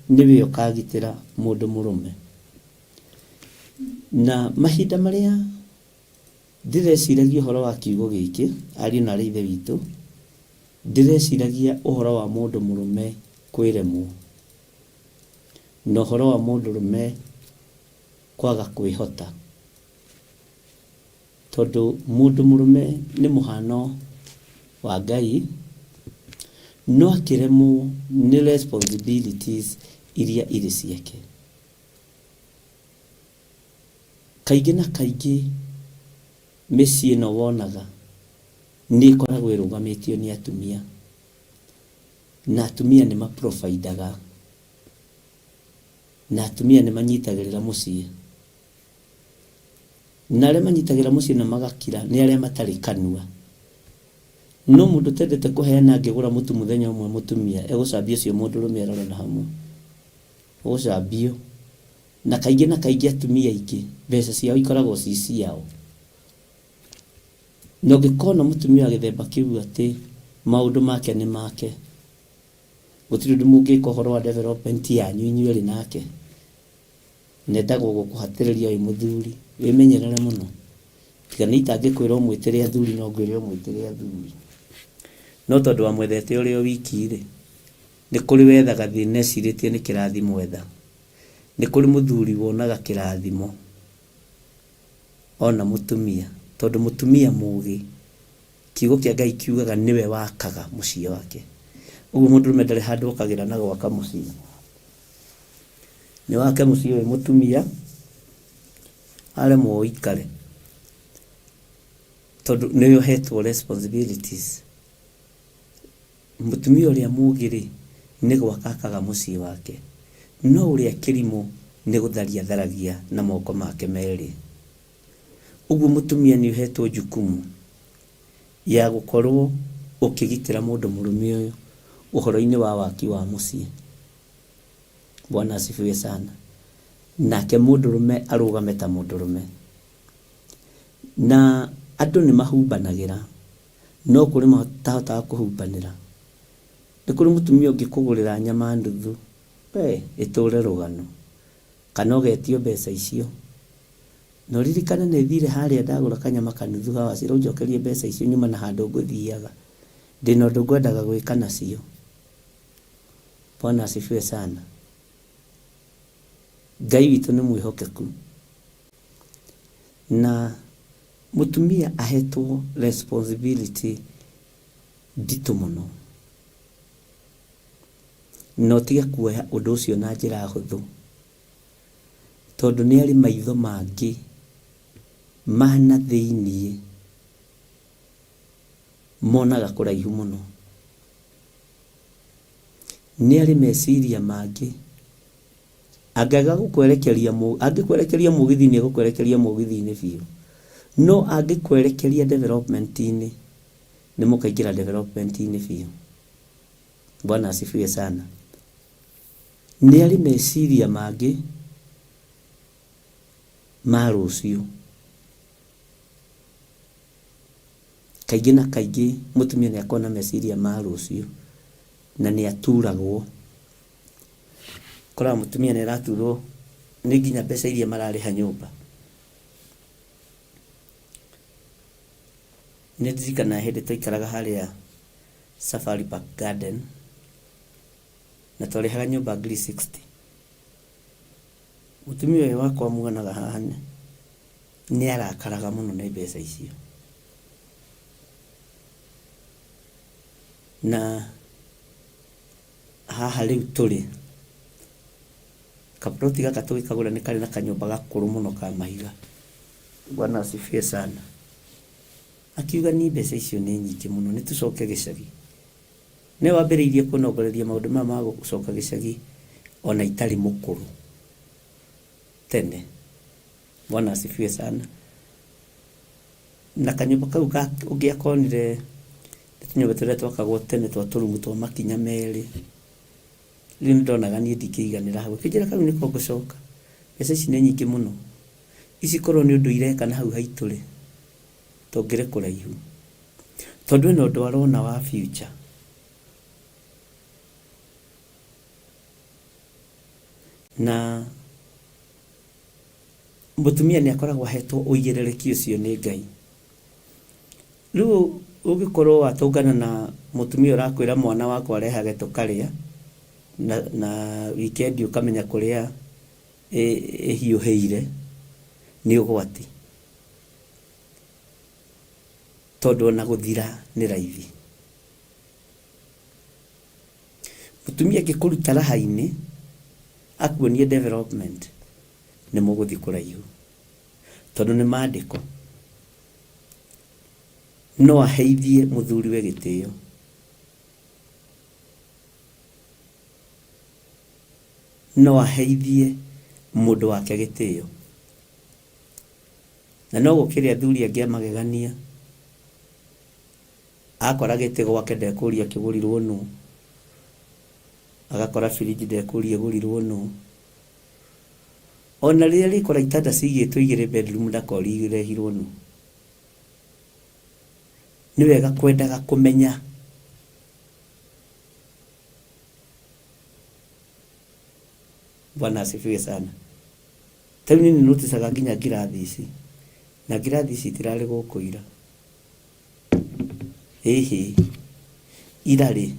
Speaker 4: nĩwe ũkagitĩra mũndũ mũrũme. Na mahinda marĩa ndĩreciragia ũhoro wa kiugo gĩkĩ, ariũ na aarĩ a Ithe witũ, ndĩreciragia ũhoro wa mũndũ mũrũme kwĩremwo, na ũhoro wa mũndũrũme kwaga kwĩhota. Tondũ mũndũ mũrũme nĩ mũhano wa Ngai, no akĩremwo nĩ responsibilities iria irĩ ciake. Kaingĩ na kaingĩ mĩciĩ ĩno wonaga nĩ ĩkoragwo ĩrũgamĩtio nĩ atumia, na atumia nĩ ma provide aga, na atumia nĩ manyitagĩrĩra mũciĩ. Na arĩa manyitagĩrĩra mũciĩ na magakira nĩ arĩa matarĩ kanua. No mũndũ ũtendete kũheana angĩgũra mũtu mũthenya ũmwe mũtumia egũcambia ũcio mũndũrũme arore na hamwe. Ũgũcambio. Na kaingĩ na kaingĩ atumia aingĩ mbeca ciao ikoragwo ci ciao. Na ũngĩkona mũtumia wa gĩthemba kĩu atĩ maũndũ make nĩ make, gũtirĩ ũndũ mũngĩka ũhoro wa development yanyu inyuerĩ nake. Nendaga gũkũhatĩrĩria wĩ mũthuri, wĩmenyerere mũno. Tiga nĩ itangĩkwĩra ũmwĩtĩre athuri no ngwĩre ũmwĩtĩre athuri. No tondũ wamwethete ũrĩ o wiki-rĩ, nĩ kũrĩ wethaga thĩna ecirĩtie nĩ kĩrathimo etha. Nĩ kũrĩ mũthuri wonaga kĩrathimo ona mũtumia, tondũ mũtumia mũgĩ, kiugo kĩa Ngai kiugaga nĩwe wakaga mũciĩ wake. Ũguo mũndũrũme ndarĩ handũ okagĩra na gwaka mũciĩ. Nĩ wake mũciĩ wĩ mũtumia, aremwo ũikare. Tondũ nĩwe ũhetwo responsibilities. Mũtumia ũrĩa mũũgĩ-rĩ, nĩ gwaka akaga mũciĩ wake, no ũrĩa kĩrimũ nĩ gũtharia atharagia na moko make merĩ. Ũguo mũtumia nĩ ũhetwo jukumu ya gũkorwo ũkĩgitĩra mũndũ mũrũme ũyũ ũhoro-inĩ wa waki wa mũciĩ. Bwana asifiwe sana. Nake mũndũrũme arũgame ta mũndũrũme. Na andũ nĩ mahumbanagĩra. No kũrĩ matahotaga kũhumbanĩra. Nĩ kũrĩ mũtumia ũngĩkũgũrĩra nyama nuthu, we ĩtũre rũgano, kana ũgetio mbeca icio. Na ũririkane nĩ thire harĩa ndagũra kanyama kanuthu hawa cira ũnjokerie mbeca icio nyuma na handũ ngũthiaga. Ndĩna ũndũ ngwendaga gwĩka nacio. Bwana asifiwe sana. Ngai witũ nĩ mwĩhokeku. Na mũtumia ahetwo responsibility nditũ mũno. Na ũtige kuoya ũndũ ũcio na njĩra hũthũ. Tondũ nĩ arĩ maitho mangĩ ma na thĩiniĩ monaga kũraihu mũno. Nĩ arĩ meciria mangĩ angĩaga gũkwerekeria angĩkwerekeria mũgithi-inĩ egũkwerekeria mũgithi-inĩ biũ. No angĩkwerekeria development-inĩ nĩ mũkaingĩra development-inĩ biũ. Bwana asifiwe sana. Nĩ arĩ meciria mangĩ ma rũciũ. Kaingĩ na kaingĩ mũtumia nĩ akoragwo na meciria ma rũciũ na nĩ aturagwo. Ũkoraga mũtumia nĩ araturwo nĩ nginya mbeca iria mararĩha nyũmba. Nĩ ndirikanaga hĩndĩ twaikaraga harĩa Safari Park Garden na twarĩhaga nyũmba ngiri 60. Mũtumia ũyũ wakwa muonaga haha nĩ arakaraga mũno nĩ mbeca icio. Na haha rĩu tũrĩ, kaploti gaka tũgĩkagũra nĩ karĩ na kanyũmba gakũrũ mũno ka mahiga. Bwana asifiwe sana. Akiuga niĩ mbeca icio nĩ nyingĩ mũno, nĩ tũcoke gĩcagi. Nĩwe wambĩrĩirie kũnongoreria maũndũ maya ma gũcoka gĩcagi ona itarĩ mũkũrũ tene. Bwana asifiwe sana. Na kanyũmba kau ũngĩakonire nĩ tũnyũmba tũrĩa twakagwo tene twa tũrumu twa makinya merĩ. Rĩu nĩ ndonaga niĩ ndingĩiganĩra hau. Akĩnjĩra kau nĩko ngũcoka. Mbeca ici nĩ nyingĩ mũno. Ici korwo nĩ ũndũ ireka na hau haitũ rĩ, tũngĩrĩ kũraihu. Tondũ ena ũndũ arona wa future. Na mũtumia nĩ akoragwo ahetwo ũigĩrĩrĩki ũcio nĩ Ngai. Rĩu ũngĩkorwo watũngana na mũtumia ũrakwĩra mwana wakwa arehage tũkarĩa, na weekend ũkamenya kũrĩa ĩhiũhĩire, nĩ ũgwati. Tondũ ona gũthira nĩ raithi. Mũtumia angĩkũruta raha-inĩ, akuonie development, nĩ mũgũthiĩ kũraihu. Tondũ nĩ mandĩko. No aheithie mũthuriwe gĩtĩo. No aheithie mũndũ wake gĩtĩo. Na no gũkĩrĩ athuri angĩ a magegania. Akora gĩtĩ gwake ndekũria kĩgũrirwo nũ. Agakora birinji ndekũria ĩgũrirwo nũ. Ona rĩrĩa arĩkora itanda cigĩtwo igĩrĩ bedroom ndakoria irehirwo nũ. Nĩ wega kwendaga kũmenya. Bwana asifiwe sana. Ta rĩu niĩ nĩ noticaga nginya ngirathi ici, na ngirathi ici itirarĩ gũkũ ira. Ĩhĩ, ira rĩ,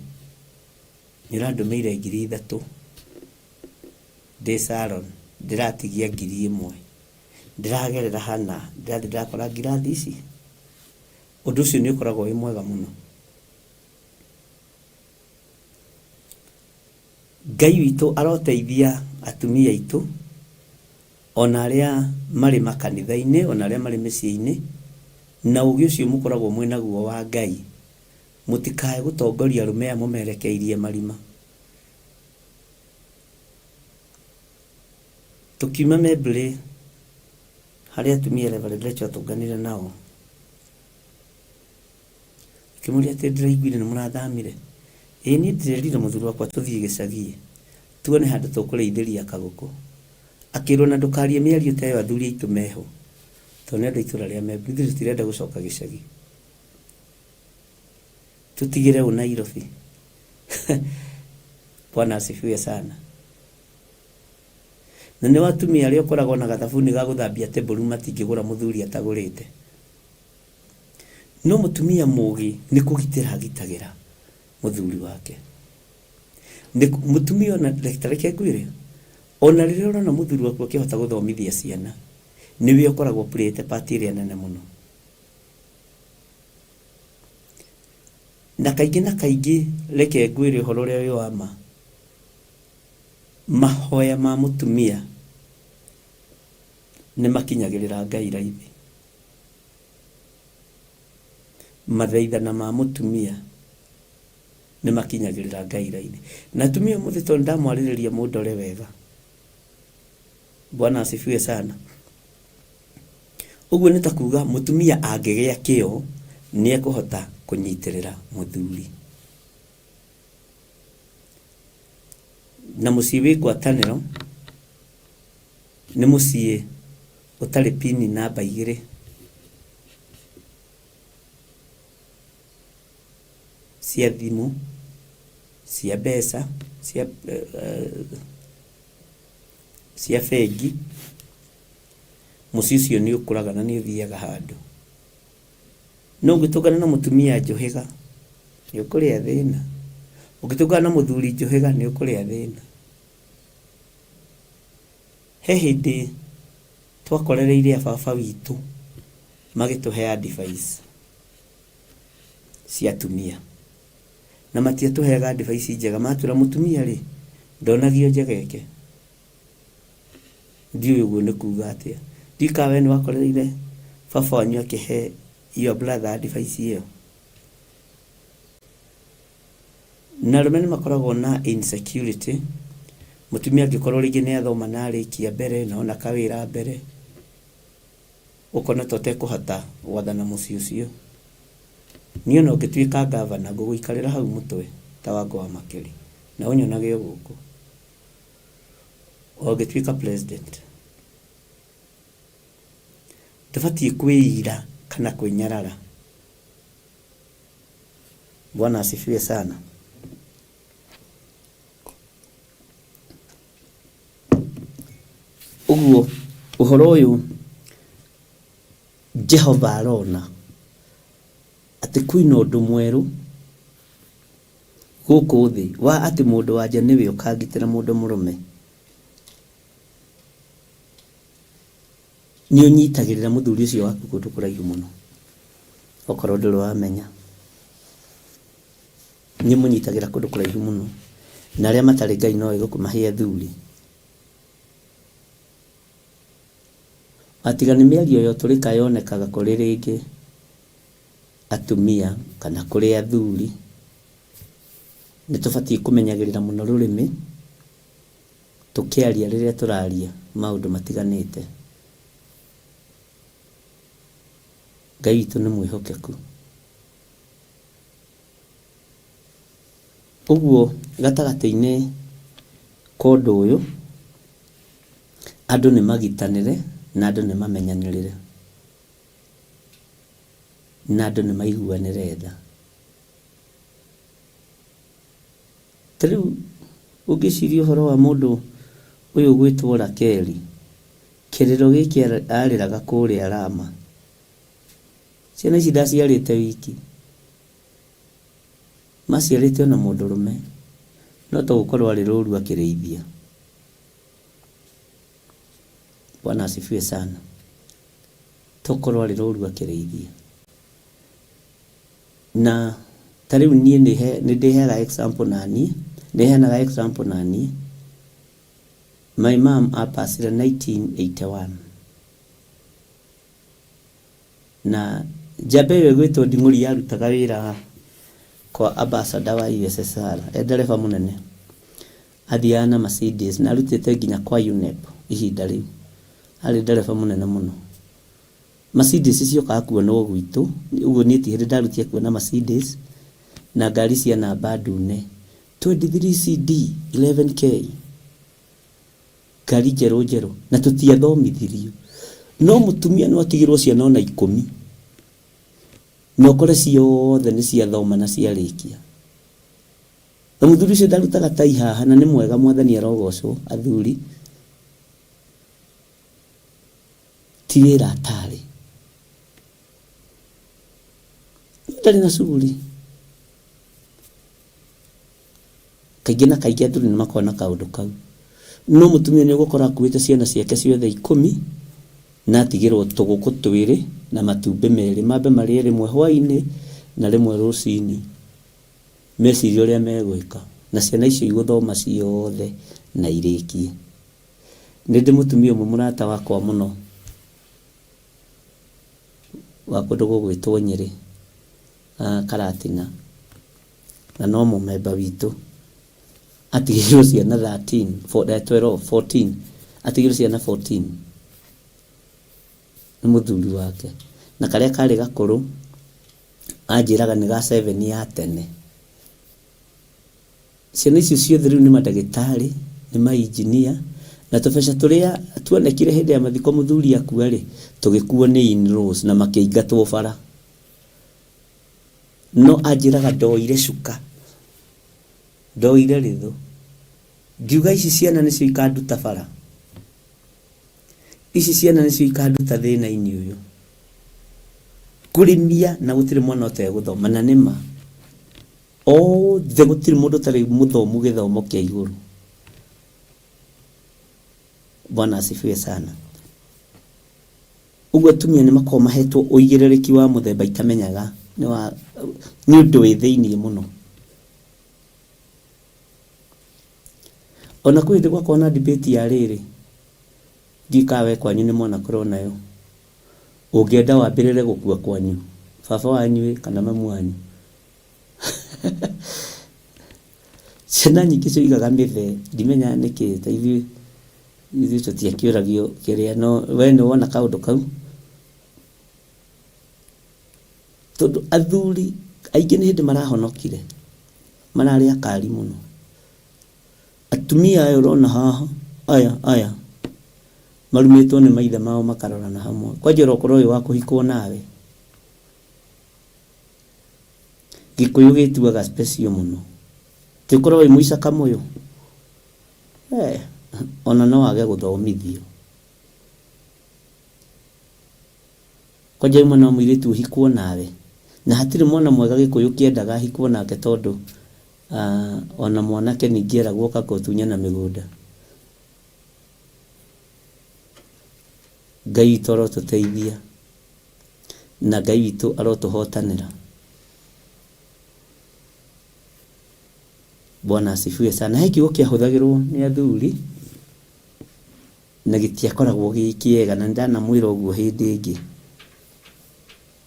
Speaker 4: nĩ ũrandũmĩire 3000 ndĩ salon, ndĩratigia 1000, ndĩragerera hana, ndĩrathiĩ ndĩrakora ngirathi ici. Ũndũ ũcio nĩ ũkoragwo wĩ mwega mũno. Ngai witũ aroteithia atumia aitũ, ona arĩa marĩ makanitha-inĩ, ona arĩa marĩ mĩciĩ-inĩ, na ũgĩ ũcio mũkoragwo mwĩ naguo wa Ngai, mũtikae gũtongoria arũme aya mũmerekeirie marima. Tũkiuma Membley, harĩ atumia Reverend Rachel atũnganire nao, Ngĩmũria atĩ ndĩraiguire nĩ mũrathamire? Ĩĩ niĩ ndĩrerire mũthuri wakwa tũthiĩ gĩcagi tuone handũ tũkũrĩithĩria kagũkũ. Akĩrwo na ndũkarie mĩario ta ĩyo athuri aitũ meho tondũ nĩ andũ a itũra rĩa Membu. Ithuĩ tũtirenda gũcoka gĩcagi. Tũtigĩre ũ Nairobi. Bwana asifiwe sana. Na nĩ atumia arĩa ũkoragwo na gathabuni ga gũthambia table matingĩgũra mũthuri atagũrĩte. No mũtumia mũgĩ nĩ kũgitĩra agitagĩra mũthuri wake. Mũtumia ona ta reke ngwĩre, Ona rĩrĩa ũrona mũthuri waku akĩhota gũthomithia ciana, nĩwe ũkoragwo playĩte part ĩrĩa nene mũno. Na kaingĩ na kaingĩ reke ngwĩre ũhoro ũrĩa wĩ wa ma, mahoya ma mũtumia nĩ makinyagĩrĩra Ngai raithi. Mathaithana ma mũtumia nĩ makinyagĩrĩra Ngai raithi. Na atumia ũmũthĩ tondũ ndamwarĩrĩria mũndore wega. Bwana asifiwe sana. Ũguo nĩ ta kuga mũtumia angĩgĩa kĩo nĩ ekũhota kũnyitĩrĩra mũthuri. Na mũciĩ wĩ ngwatanĩro nĩ mũciĩ ũtarĩ pini namba igĩrĩ. Cia thimũ, cia mbeca, cia cia bengi, mũciĩ ũcio nĩ ũkũraga na nĩ ũthiaga handũ. No ũngĩtũngana na mũtumia njũhĩga, nĩ ũkũrĩa thĩna. Ũngĩtũngana na mũthuri njũhĩga, nĩ ũkũrĩa thĩna. He hĩndĩ twakorereire a baba witũ magĩtũhe advice cia atumia. Na matiatũheaga advice njega, matwĩra mũtumia rĩ, ndonagio njegeke. Ndiũĩ ũguo nĩ kuga atĩa. Ndiũĩ kana we nĩ wakorereire baba wanyu akĩhe your brother advice ĩyo. Na arũme nĩ makoragwo na insecurity, mũtumia angĩkorwo rĩngĩ nĩ athoma na arĩkia mbere na ona kawĩra mbere, ũkona ta ũtekũhota gwathana mũciĩ ũcio. Niĩ ona ũngĩtuĩka ngavana ngũgũikarĩra hau mũtwe ta Wangũ wa Makeri na ũnyonage o gũkũ. O ũngĩtuĩka president. Ndũbatiĩ kwĩira kana kwĩnyarara. Bwana asifiwe sana. Ũguo ũhoro ũyũ Jehova arona atĩ kwĩna ũndũ mwerũ gũkũ thĩ wa atĩ mũndũ wa nja nĩwe ũkangitĩra mũndũ mũrũme. Nĩ ũnyitagĩrĩra mũthuri ũcio waku kũndũ kũraihu mũno, okorwo ndũrĩ wamenya. Nĩ ũmũnyitagĩra kũndũ kũraihu mũno. Na arĩa matarĩ Ngai no ĩgũkũmahe athuri. Atiga nĩ mĩario ya ũtũrĩka yonekaga kũrĩ rĩngĩ atumia kana kũrĩ athuri, nĩ tũbatiĩ kũmenyagĩrĩra mũno rũrĩmĩ tũkĩaria rĩrĩa tũraria maũndũ matiganĩte. Ngai witũ nĩ mwĩhokeku. Ũguo gatagatĩ-inĩ ka ũndũ ũyũ, andũ nĩ magitanĩre na andũ nĩ mamenyanĩrĩre na andũ nĩ maiguanĩre tha. Ta rĩu ũngĩciria ũhoro wa mũndũ ũyũ ũgwĩtwo Rakeli, kĩrĩro gĩkĩ arĩraga kũrĩa Rama, ciana ici ndaciarĩte wiki, maciarĩte ona mũndũrũme, no to gũkorwo arĩ rũru akĩrĩithia. Bwana asifiwe sana. To gũkorwo arĩ rũru akĩrĩithia. Na ta rĩu niĩ nĩ ndĩheaga example naniĩ, nĩ heanaga example naniĩ, my mom apacire 1981 na njamba ĩyo ĩgwĩtwo Nding'ũri yarutaga wĩra kwa ambassador wa USSR e ndereba mũnene, athiaga na Mercedes na arutĩte nginya kwa UNEP ihinda rĩu, arĩ ndereba mũnene mũno. Mercedes ciokaga kuonwo gwitũ, ũguo niĩ ti hĩndĩ ndarutie kuona Mercedes na ngari cia namba ndune, 23 CD 11K, ngari njerũ njerũ, na tũtiathomithirio. No mũtumia no atigĩrwo ciana ona ikũmi, na ũkore ciothe nĩ ciathoma na ciarĩkia. Na mũthuri ũcio ndarutaga tai haha, na nĩ mwega, Mwathani arogocwo, athuri. Ti wĩra atarĩ. Ndarĩ na cuguri. Kaingĩ na kaingĩ athuri nĩ makoragwo na kaũndũ kau. No mũtumia nĩ ũgũkora akuĩte ciana ciake ciothe 10 na atigĩrwo tũgũkũ 2 na matumbĩ 2, mambe marĩe rĩmwe hwainĩ na rĩmwe rũcinĩ, mecirie ũrĩa megwĩka, na ciana icio igũthoma ciothe na irĩkie. Nĩ ndĩ mũtumia ũmwe mũrata wakwa mũno wa kũndũ gũgwĩtwo Nyĩrĩ, Karatina, na no mũmemba witũ, atigĩirwo ciana 13, 12, 14, atigĩirwo ciana 14 nĩ mũthuri wake, na karĩa karĩ gakũrũ anjĩraga nĩ ga 7 ya tene. Ciana icio ciothe rĩu nĩ mandagĩtarĩ, nĩ mainjinia, na tũbeca tũrĩa tuonekire hĩndĩ ya mathiko mũthuri akua rĩ, tũgĩkuo nĩ in-laws na makĩingatwo bara. No anjĩraga ndoire cuka, ndoire rĩthũ, ngiuga ici ciana nĩcio ikanduta bara, ici ciana nĩcio ikanduta thĩna-inĩ ũyũ. Kũrĩmia na gũtirĩ mwana ũtegũthoma, na nĩ ma. Othe gũtirĩ mũndũ ũtarĩ mũthomu gĩthomo kĩa igũrũ. Bwana asifiwe sana. Ũguo atumia nĩ makoragwo mahetwo ũigĩrĩrĩki wa mũthemba itamenyaga nĩ wa nĩ ũndũ wĩ thĩinĩ mũno. Ona kwĩ hĩndĩ gwakorwo na debate ya rĩrĩ, ndiũĩ kana we kwanyu nĩ mwanakorwo nayo, ũngĩenda wambĩrĩre gũkua kwanyu, baba wanyu ĩ kana mamu wanyu. Ciana nyingĩ cioigaga mĩthee, ndimenyaga nĩkĩ ta ithuĩ ithuĩ tũtiakĩũragio kĩrĩa no we nĩ wona kaũndũ kau? Tondũ athuri aingĩ nĩ hĩndĩ marahonokire, mararĩ akari mũno. Atumia aya ũrona haha, aya aya, marumĩtwo nĩ maithe mao makarorana hamwe. Kwanja ũrokorwo wĩ wa kũhikwo nawe. Gĩkũyũ gĩtuaga special mũno. Ti ũkorwo wĩ mũica kamũyũ? Eh, ona no wage gũthomithio. Kwanja wĩ mwana wa mũirĩtu ũhikwo nawe. Na hatirĩ mwana mwega gĩkũyũ kĩendaga ahikwo nake tondũ ona mwanake ningĩ eragwo ũka gũtunyana mĩgũnda. Ngai witũ arotũteithia. Na Ngai witũ arotũhotanĩra. Bwana asifiwe sana. He kiugo kĩahũthagĩrwo nĩ athuri na gĩtiakoragwo gĩ kĩega na nĩndanamwĩra ũguo hĩndĩ ĩngĩ.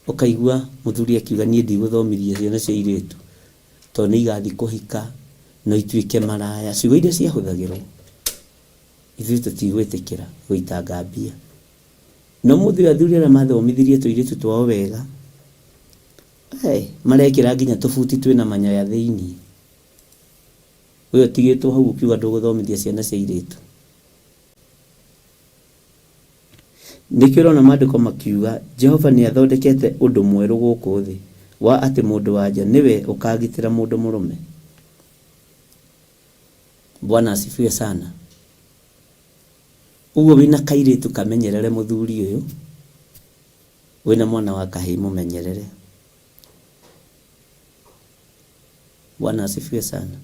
Speaker 4: Ũkaigua mũthuri akiuga niĩ ndigũthomithia ciana cia airĩtu tondũ nĩ igathiĩ kũhika no ituĩke maraya. Ciugo iria ciahũthagĩrwo ithuĩ tũtigwĩtĩkĩra gũitanga mbia. Na ũmũthĩ ũyũ athuri arĩa mathomithirie tũirĩtu twao wega, hey, marekĩra nginya tũbuti twĩna manyoya thĩinĩ. We ũtigĩtwo hau ũkiuga ndũgũthomithia ciana cia airĩtu. Nĩkĩo ũrona maandĩko makiuga Jehova nĩ athondekete ũndũ mwerũ gũkũ thĩ, wa atĩ mũndũ-wa-nja nĩwe ũkaagitĩra mũndũ mũrũme. Bwana asifiwe sana. Ũguo wĩna kairĩtu kamenyerere mũthuri ũyũ, wĩna mwana wa kahĩĩ mũmenyerere. Bwana asifiwe sana.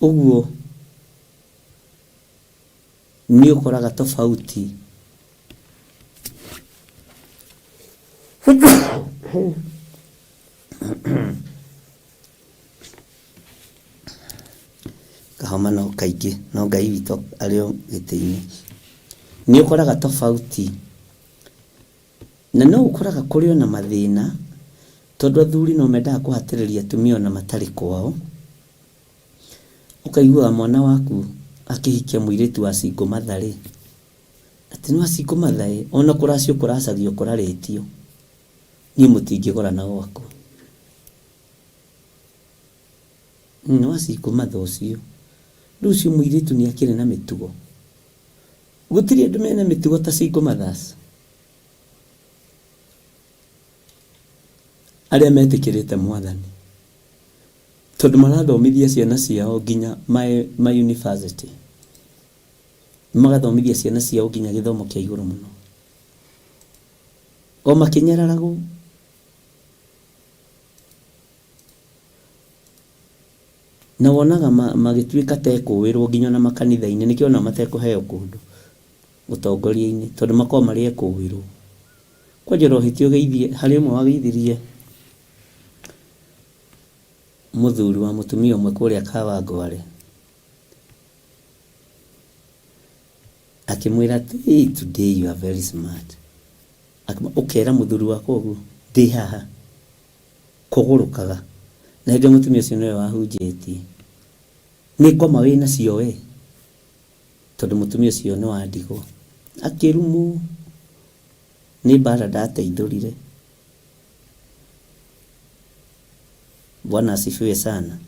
Speaker 4: Ũguo nĩ ũkoraga tofauti Kahoma no kaingĩ no Ngai witũ arĩ o gĩtĩ-inĩ. Nĩ ũkoraga tofauti na no ũkoraga kũrĩ ona mathĩna tondũ athuri no mendaga kũhatĩrĩria atumia ona matarĩ kwao. Ũkaiguaga mwana waku akĩhikia mũirĩtu wa single mother rĩ, atĩ nĩ wa single mother ĩ, ona kũracio kũracagio kũrarĩtio, niĩ mũtingĩgũrana gwakwa. Nĩ wa single mother ũcio. Rĩu ũcio mũirĩtu nĩ akĩrĩ na mĩtugo. Gũtirĩ andũ mena mĩtugo ta single mothers. Arĩa metĩkĩrĩte Mwathani. Tondũ marathomithia ciana ciao nginya ma university. Magathomithia ciana ciao nginya gĩthomo kĩa igũrũ mũno. O makĩnyararagwo. Na wonaga magĩtuĩka ta ekũĩrwo nginya ona makanitha-inĩ, nĩkĩo ona matekũheo kũndũ ũtongoria-inĩ, tondũ makoragwo marĩ ekũĩrwo. Kwanja ũrohĩtia ũgeithie, harĩ ũmwe wageithirie mũthuri wa mũtumia ũmwe kũrĩa Kawangware, akĩmwĩra atĩ "Hey, today you are very smart." Ũkera mũthuri wakwa ũguo ndĩ haha kũgũrũkaga, na hĩndĩ ĩyo mũtumia ũcio nĩwe wahunjĩtie, nĩ ngoma wĩ nacio we, tondũ mũtumia ũcio nĩ wa ndigwa. Akĩrumwo nĩ mbara ndateithũrire. Bwana asifiwe sana.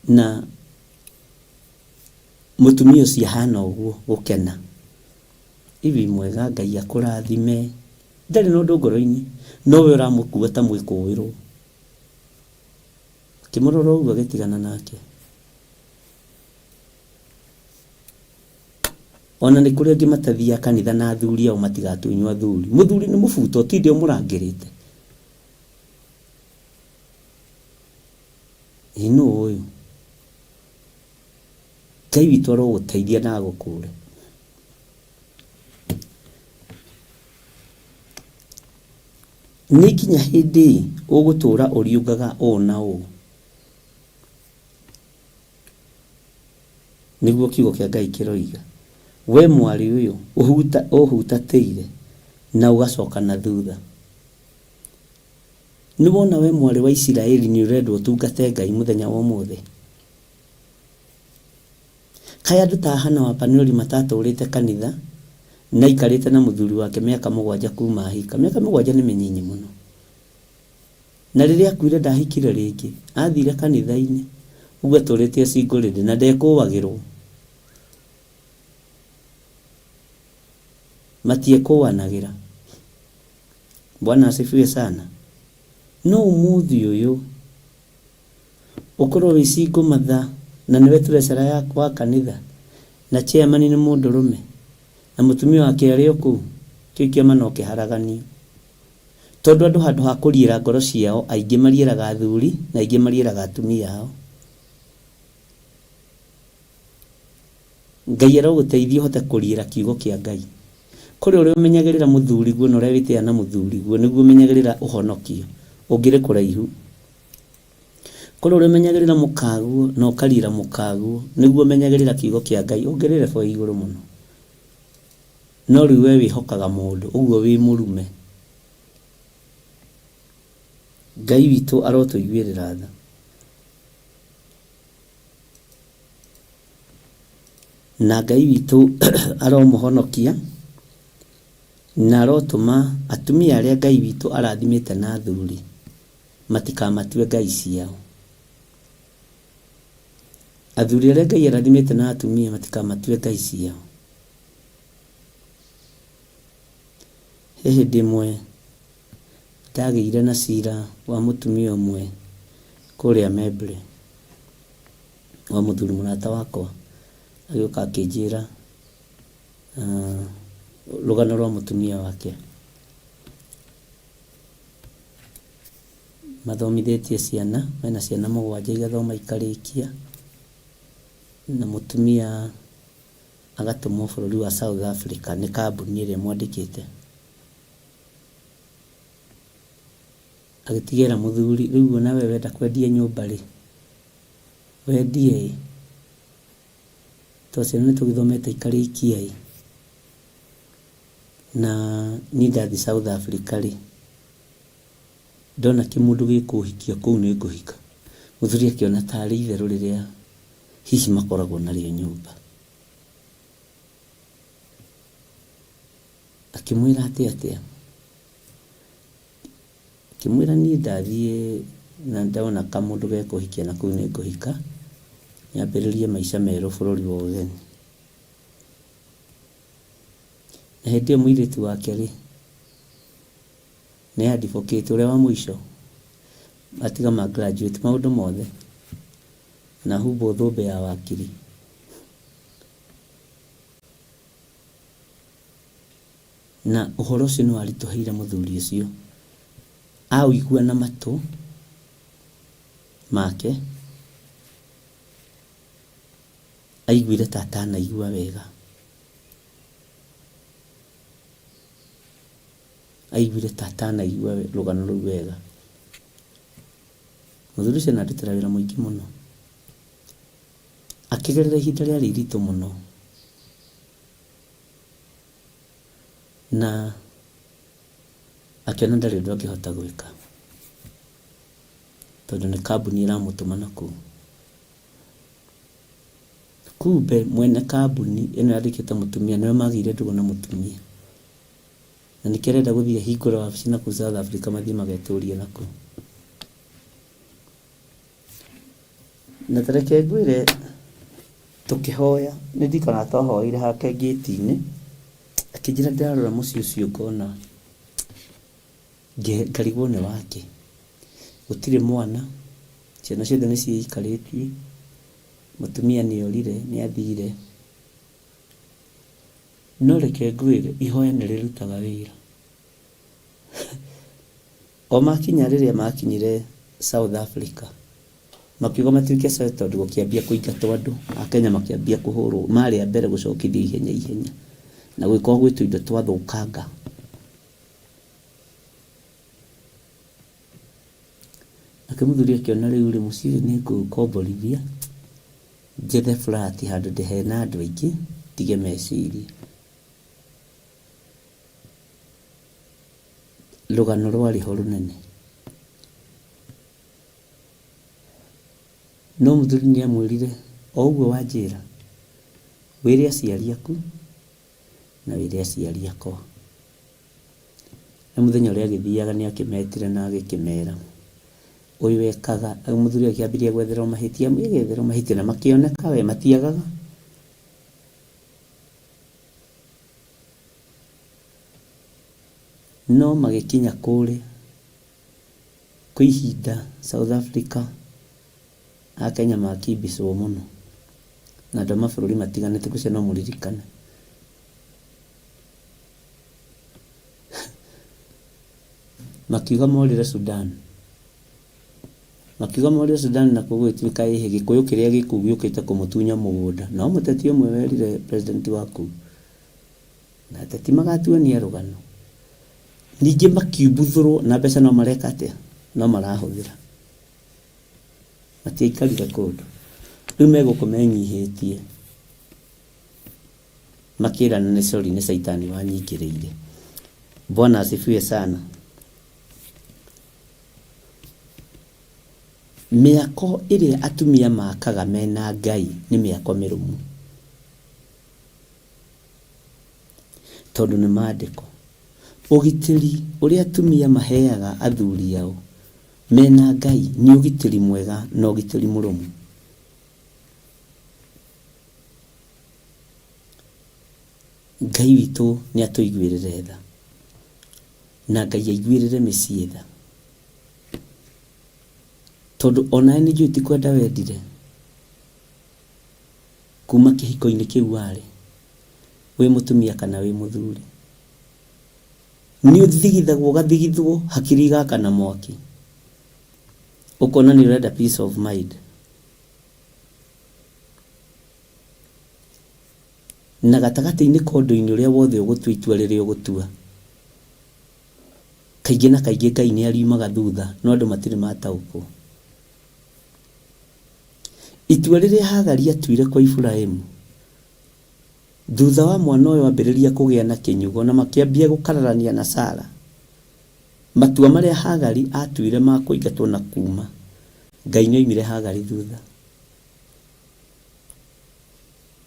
Speaker 4: Na mũtumia ũcio ahana ũguo gũkena, iwi mwega Ngai akũrathime, ndarĩ na ũndũ ngoro-inĩ, no we ũramũkua ta mwĩkũĩrwo. Akĩmũrora ũguo agĩtigana nake. Ona nĩ kũrĩ angĩ matathiaga kanitha na athuri ao matigatunywo athuri. Mũthuri nĩ mũbuto, ũtinde ũmũrangĩrĩte. Ĩ nũ ũyũ? Ngai witũ arogũteithia na agũkũre. Nĩ nginya hĩndĩ ĩ ũgũtũũra ũriũngaga ũũ na ũũ? Nĩguo kiugo kĩa Ngai kĩroiga. We mwarĩ ũyũ ũhutatĩire na ũgacoka na thutha. Nĩ wona we mwarĩ wa Isiraeli nĩ ũrendwo ũtungate Ngai mũthenya wa ũmũthĩ? Kaĩ andũ ta Hana wa Panueli matatũũrĩte kanitha na aikarĩte na mũthuri wake mĩaka mũgwanja kuuma ahika? Mĩaka mũgwanja nĩ mĩnyinyi mũno. Na rĩrĩa akuire ndahikire rĩngĩ, athire kanitha-inĩ. Ũguo atũrĩte e single lady na ndekũagĩrwo. Matiekũanagĩra. Bwana asifiwe sana. No ũmũthĩ ũyũ ũkorwo wĩ single mother na nĩwe treasurer ya wa kanitha na chairman nĩ mũndũrũme na mũtumia wake arĩ o kũu, kĩu kĩama no kĩharaganio. Tondũ andũ handũ ha kũriĩra ngoro ciao aingĩ mariĩraga athuri na aingĩ mariĩraga atumia ao. Ngai arogũteithia ũhote kũriĩra kiugo kĩa Ngai. Kũrĩ ũrĩa ũmenyagĩrĩra mũthuriguo na ũrĩa wĩtĩaga na mũthuriguo nĩguo ũmenyagĩrĩra ũhonokio ũngĩrĩ kũraihu. Kũrĩ ũrĩa ũmenyagĩrĩra mũkaguo na ũkariĩra mũkaguo nĩguo ũmenyagĩrĩra kiugo kĩa Ngai ũngĩrĩ level ya igũrũ mũno. No rĩu we wĩhokaga mũndũ ũguo wĩ mũrume. Ngai witũ arotũiguĩrĩra tha. Na Ngai witũ aromũhonokia na arotũma atumia arĩa Ngai witũ arathimĩte na athuri matikamatue ngai ciao. Athuri arĩa Ngai arathimĩte na atumia matikamatue ngai ciao. He hĩndĩ ĩmwe ndagĩire na cira wa mũtumia ũmwe kũrĩa Membley, wa mũthuri mũrata wakwa, agĩũka akĩnjĩra rũgano rwa mũtumia wake. Mathomithĩtie ciana, mena ciana mũgwanja igathoma ikarĩkia, na mũtumia agatũmwo bũrũri wa South Africa nĩ kambuni ĩrĩa ĩmwandĩkĩte. Agĩtigĩra mũthuri, rĩu ona we wenda kwendia nyũmba rĩ, wendie ĩ, tondũ ciana nĩ tũgĩthomete ikarĩkia ĩ, na niĩ ndathiĩ South Africa rĩ, ndona kĩmũndũ gĩkũhikia kũu nĩ ngũhika. Mũthuri akĩona tarĩ itherũ rĩrĩa hihi makoragwo narĩo nyũmba. Akĩmwĩra atĩ atĩa? Akĩmwĩra niĩ ndathiĩ na ndona kamũndũ gekũhikia na kũu nĩ ngũhika, nyambĩrĩrie maica merũ bũrũri wa ũgeni. Na hĩndĩ ĩyo mũirĩtu wake rĩ, nĩ advocate ũrĩa wa mũico, atiga ma graduate maũndũ mothe, na ahumbwo thũmbĩ ya wakiri. Na ũhoro ũcio nĩ waritũhĩire mũthuri ũcio. Aũigua na matũ, make aiguire ta atanaigua wega. Aiguire ta atanaigua rũgano rũu wega. Mũthuri ũcio anandutĩra wĩra mũingĩ mũno. Akĩgerera ihinda rĩarĩ iritũ mũno. Na akĩona ndarĩ ũndũ angĩhota gwĩka. Tondũ nĩ kambuni ĩramũtũma na kũu. Kumbe mwene kambuni ĩno yandĩkĩte mũtumia nĩwe magĩire ndũgũ na mũtumia. Na nĩkĩo arenda gũthiĩ ahingũre wabici na kũu South Africa mathiĩ magetũrie na kũu. Na ta reke ngwĩre tũkĩhoya, nĩ ndirikanaga twahoeire hake ngĩti-inĩ, akĩnjĩra ndĩrarora mũciĩ ũcio ngona ngarigwo nĩ wake. Gũtirĩ mwana, ciana ciothe nĩ ciĩikarĩtie, mũtumia nĩ orire, nĩ athire. No reke ngwĩre, ihoya nĩ rĩrutaga wĩra. O makinya rĩrĩa makinyire South Africa, makiuga matuĩke settled gũkĩambia kũingatwo andũ, Akenya makĩambia kũhũrwo, marĩ a mbere gũcokithio ihenya ihenya, na gũgĩkorwo gwĩ tũindo twathũkanga. Nake mũthuri akĩona rĩu rĩ, mũciĩ ũyũ nĩ ngũũkomborithia, njethe flat handũ hena andũ aingĩ, ndige meciria. Rũgano rwarĩ ho rũnene. No mũthuri nĩ amwĩrire, o ũguo wanjĩra, wĩre aciari aku na wĩre aciari akwa. Na mũthenya ũrĩa agĩthiaga nĩ akĩmetire na agĩkĩmera, ũyũ ekaga, mũthuri akĩambĩrĩria gwetherwo mahĩtia, agĩetherwo mahĩtia na makĩoneka we matiagaga. No magĩkinya kũrĩa, kwĩ ihinda South Africa Akenya makimbicwo mũno na andũ a mabũrũri matiganĩte ngwĩciria no mũririkane. Makiuga morĩre Sudan. Makiuga morĩre Sudan nakuo gũgĩtuĩka ĩhĩ gĩkũyũ kĩrĩa gĩ kũu gĩũkĩte kũmũtunya mũgũnda. No mũteti ũmwe werire president wa kũu na ateti magatuonia rũgano. Ningĩ makiumbuthũrwo na mbeca no mareka atĩa? No marahũthĩra. Matiaikarire kũndũ. Rĩu me gũkũ menyihĩtie makĩrana nĩ sorry nĩ caitani wanyingĩrĩire. Bwana asifiwe sana. Mĩako ĩrĩa atumia makaga mena Ngai nĩ mĩako mĩrũmu. Tondũ nĩ maandĩko. Ũgitĩri ũrĩa atumia maheaga athuri ao mena Ngai nĩ ũgitĩri mwega na ũgitĩri mũrũmu. Ngai witũ nĩ atũiguĩrĩre tha. Na Ngai aiguĩrĩre mĩciĩ tha. Tondũ onawe nĩ njũĩ ti kwenda wendire kuma kĩhiko-inĩ kĩu warĩ, wĩ mũtumia kana wĩ mũthuri. Nĩ ũthigithagwo ũgathigithwo hakiri igakana mwaki. Ũkona nĩ ũrenda peace of mind. Na gatagatĩ-inĩ ka ũndũ-inĩ ũrĩa wothe ũgũtua itua rĩrĩa ũgũtua, kaingĩ na kaingĩ Ngai nĩ ariumaga thutha, no andũ matirĩ mataũkwo. Itua rĩrĩa Hagari atuire kwa Iburahimu, thutha wa mwana ũyũ ambĩrĩria kũgĩa na kĩnyugo na makĩambia gũkararania na Sara, matua marĩa Hagari atuire ma kũingatwo na kuuma, Ngai nĩ oimire Hagari thutha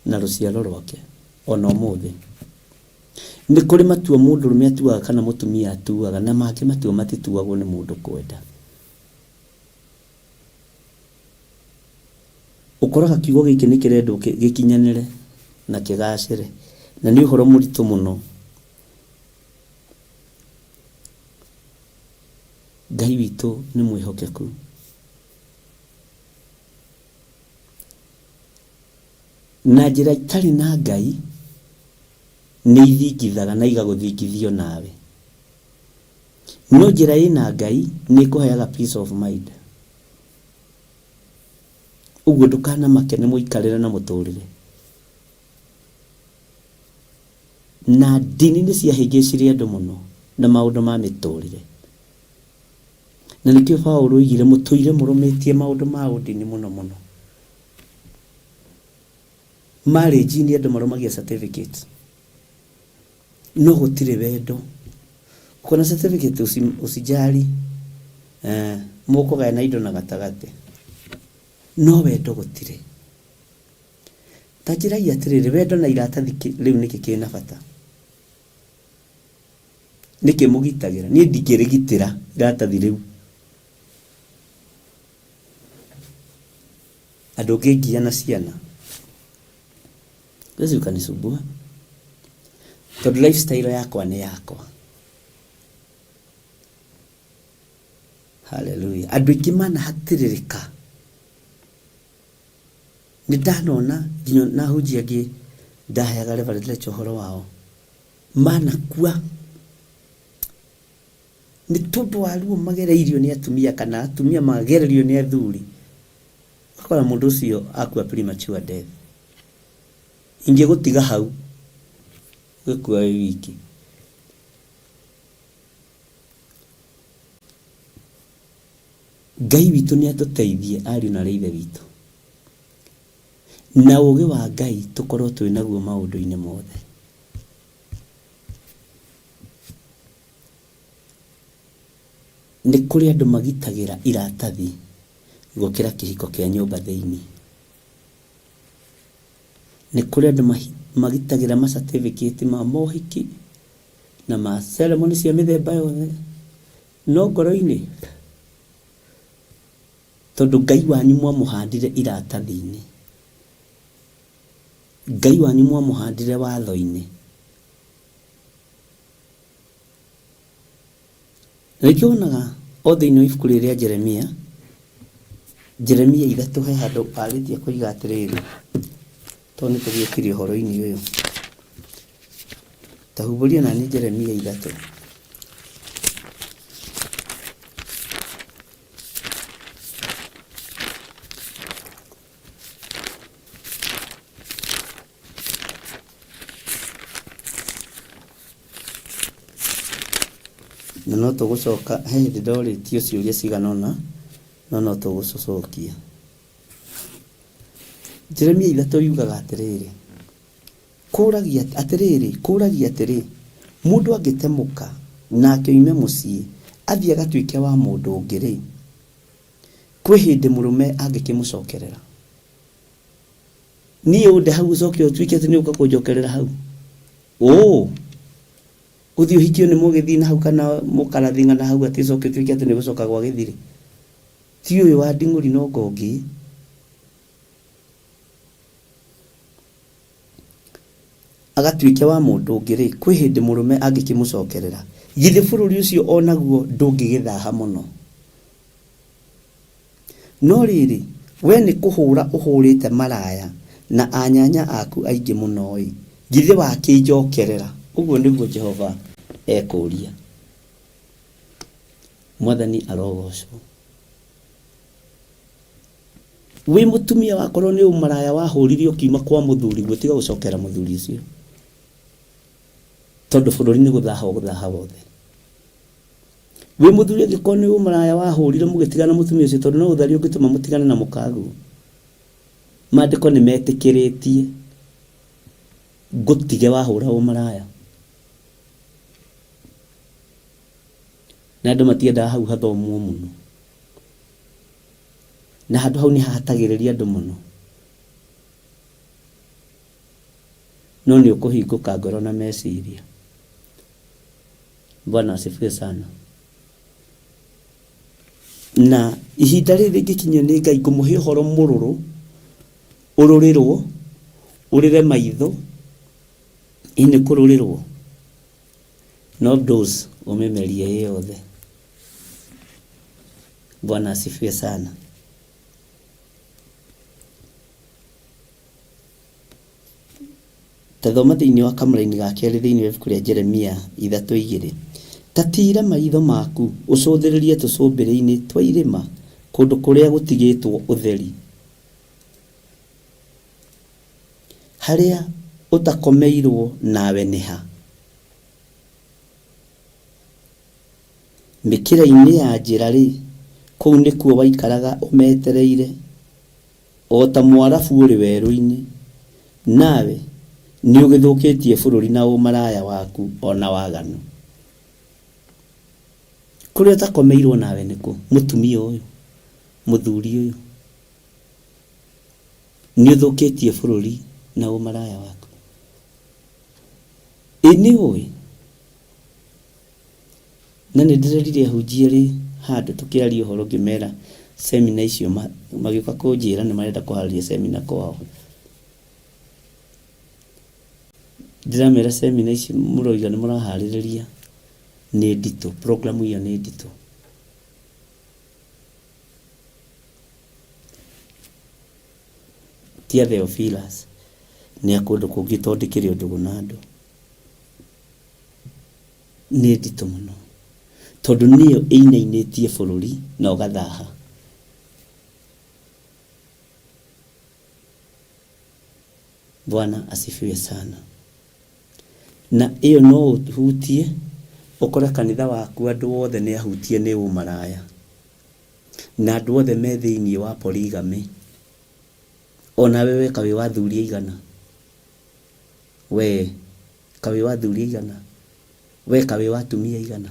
Speaker 4: na rũciaro rwake o na ũmũthĩ. Nĩ kũrĩ matua mũndũrũme atuaga kana mũtumia atuaga na mangĩ matua matituagwo nĩ mũndũ kwenda. Ũkoraga kiugo gĩkĩ nĩ kĩrendwo gĩkinyanĩre na kĩgacĩre na nĩ ũhoro mũritũ mũno. Ngai witũ nĩ mwĩhokeku. Na njĩra itarĩ na Ngai nĩ ithingithaga na igagũthingithia onawe. No njĩra ĩna Ngai nĩ ĩkũheaga peace of mind. Ũguo ndũkanamake nĩ mũikarĩre na mũtũrĩre. Na ndini nĩ ciahĩngĩcire andũ mũno na maũndũ ma mĩtũrĩre. Na nĩkĩo Paũlũ oigire mũtũire mũrũmĩtie maũndũ ma ũndini mũno mũno. Marriage nĩ andũ marũmagia certificate. No gũtirĩ wendo. Uko na certificate usijali. Eh, mũkũgayana indo na gatagatĩ. No wendo gũtirĩ. Ta njĩrai atĩrĩrĩ, wendo na iratathi rĩu nĩkĩ kĩna bata? Nĩkĩ mũgitagĩra? Niĩ ndingĩrĩgitĩra iratathi rĩu. Andũ ũngĩngia na ciana. Huwezi ukanisumbua. Tondũ lifestyle yakwa nĩ yakwa. Hallelujah. Andũ aingĩ manahatĩrĩrĩka. Nĩ ndanona nginya na ahunjia angĩ ndaheaga Reverend Lecture ũhoro wao. Manakua nĩ tondũ wa ruo magereirio nĩ atumia kana atumia magererio nĩ athuri. Ũgakora mũndũ ũcio akua premature death. Ingĩgũtiga hau ũgĩkua wĩ wiki. Ngai witũ nĩ atũteithie ariũ na aarĩ a Ithe witũ. Na ũgĩ wa Ngai tũkorwo twĩ naguo maũndũ-inĩ mothe. Nĩ kũrĩ andũ magitagĩra iratathi gũkĩra kĩhiko kĩa nyũmba thĩinĩ. Nĩ kũrĩ andũ magitagĩra ma certificate ma mohiki na ma ceremony cia mĩthemba yothe, no ngoro-inĩ, tondũ Ngai wanyu mwamũhandire iratathi-inĩ, Ngai wanyu mwamũhandire watho-inĩ. Na nĩkĩo wonaga o thĩinĩ wa ibuku rĩrĩ rĩa Jeremia, Jeremia 3 he handũ arĩtie koiga atĩrĩrĩ, tondũ nĩ tũgĩũkire ũhoro-inĩ ũyũ. Ta humbũria nani Jeremia 3. Na no tũgũcoka, he hĩndĩ ndorĩtio ciũria cigana ũna, no no tũgũcicokia. Jeremia 3 yugaga atĩrĩrĩ, kũragia atĩrĩrĩ, kũragia atĩrĩ, mũndũ angĩtemũka nake oime mũciĩ athiĩ agatuĩke wa mũndũ ũngĩ-rĩ, kwĩ hĩndĩ mũrũme angĩkĩmũcokerera? Niĩ ũnde hau ũcoke ũtuĩke atĩ nĩ ũka kũnjokerera hau? Ũũ! Ũthiĩ ũhikio nĩ mũgĩthiĩ na hau kana mũkarathing'a na hau atĩ ũcoke ũtuĩke atĩ nĩ ũgũcoka gwa gĩthirĩ? Ti ũyũ wa nding'ũri no ngongĩ. Agatuĩke wa mũndũ ũngĩ-rĩ, kwĩ hĩndĩ mũrũme angĩkĩmũcokerera? Githĩ bũrũri ũcio o naguo ndũngĩgĩthaha mũno? No rĩrĩ, wee nĩ kũhũra ũhũrĩte maraya na anyanya aku aingĩ mũno-ĩ, githĩ wakĩnjokerera? Ũguo nĩguo Jehova ekũũria. Mwathani arogoocwo. Wĩ mũtumia wakorwo nĩ ũmaraya wahũrire ũkiuma kwa mũthuriguo, tiga gũcokera mũthuri ũcio, tondũ bũrũri nĩ gũthaha ũgũthaha wothe. Wĩ mũthuri angĩkorwo nĩ ũmaraya wahũrire mũgĩtigana na mũtumia ũcio tondũ no ũtharia ũngĩtũma mũtigane na mũkaguo. Maandĩko nĩ metĩkĩrĩtie ngũtige wahũra ũmaraya. Na andũ matiendaga hau hathomwo mũno. Na handũ hau nĩ hahatagĩrĩria andũ mũno. No nĩ ũkũhingũka ngoro na meciria. Bwana asifiwe sana. Na ihinda rĩrĩ rĩngĩkinyio nĩ Ngai ngũmũhe ũhoro mũrũrũ, ũrũrĩrwo, ũrĩre maitho, ĩ nĩ kũrũrĩrwo, no dose ũmĩmerie ĩ yothe. Bwana asifiwe sana. Ta thoma thĩinĩ wa kamũraini ga kerĩ thĩinĩ wa ibuku rĩa Jeremia 3:2. Ta tiira maitho maku ũcũthĩrĩrie tũcũmbĩrĩ-inĩ twa irĩma, kũndũ kũrĩa gũtigĩtwo ũtheri. Harĩa ũtakomeirwo nawe nĩ ha? Mĩkĩra-inĩ ya njĩra-rĩ, kũu nĩkuo waikaraga ũmetereire, o ta Mũarabu ũrĩ werũ-inĩ, nawe nĩũgĩthũkĩtie bũrũri na ũmaraya waku o na waganu. Kũrĩa ũtakomeirwo nawe nĩkũ? Mũtumia ũyũ, mũthuri ũyũ, nĩũthũkĩtie bũrũri na ũmaraya waku. Ĩ nĩũĩ? Na nĩ ndĩrerire ahunjia erĩ handũ tũkĩaria ũhoro ngĩmera semina icio magĩũka kũnjĩra nĩ marenda kũharĩria semina kwao. Ndĩramera semina ici mũroiga nĩ mũraharĩrĩria nĩ nditũ, program ĩyo nĩ nditũ. Ti a Theophilus, nĩ a kũndũ kũngĩ tondũ ndĩkĩrĩ ũndũgũ na andũ. Nĩ nditũ mũno tondũ nĩyo ĩinainĩtie bũrũri na ũgathaha. Bwana asifiwe sana. Na ĩyo no ũhutie ũkore kanitha waku andũ othe nĩ ahutie nĩ ũmaraya na andũ othe me thĩinĩ wa polygamy. Onawe we kaĩ wĩ wa athuri aigana? We Kaĩ wĩ wa athuri aigana? We kaĩ wĩ wa atumia aigana?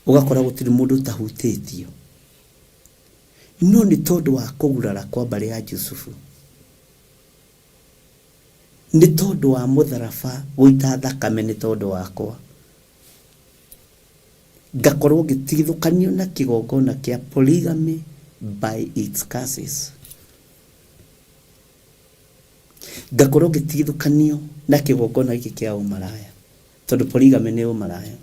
Speaker 4: Ũgakora gũtirĩ mũndũ ũtahutĩtio. No nĩ tondũ wa kũgurara kwa mbarĩ ya Jusufu, nĩ tondũ wa mũtharaba gũita thakame nĩ tondũ wakwa, ngakorwo ngĩtigithũkanio na kĩgongona kĩa polygamy by its curses. Ngakorwo ngĩtigithũkanio na kĩgongona gĩkĩ kĩa ũmaraya, tondũ polygamy nĩ ũmaraya.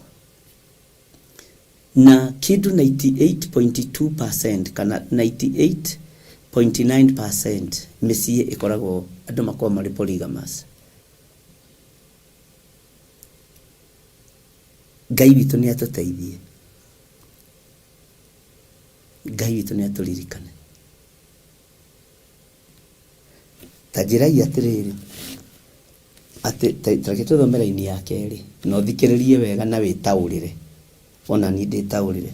Speaker 4: Na kĩndũ 98.2% kana 98.9% mĩciĩ ĩkoragwo andũ makoragwo marĩ polygamous. Ngai witũ nĩ atũteithie. Ngai witũ nĩ atũririkane. Ta njĩrai atĩrĩrĩ, atĩ ta reke tũthome raini ya kerĩ, na ũthikĩrĩrie wega na wĩtaũrĩre, o na niĩ ndĩtaũrĩre.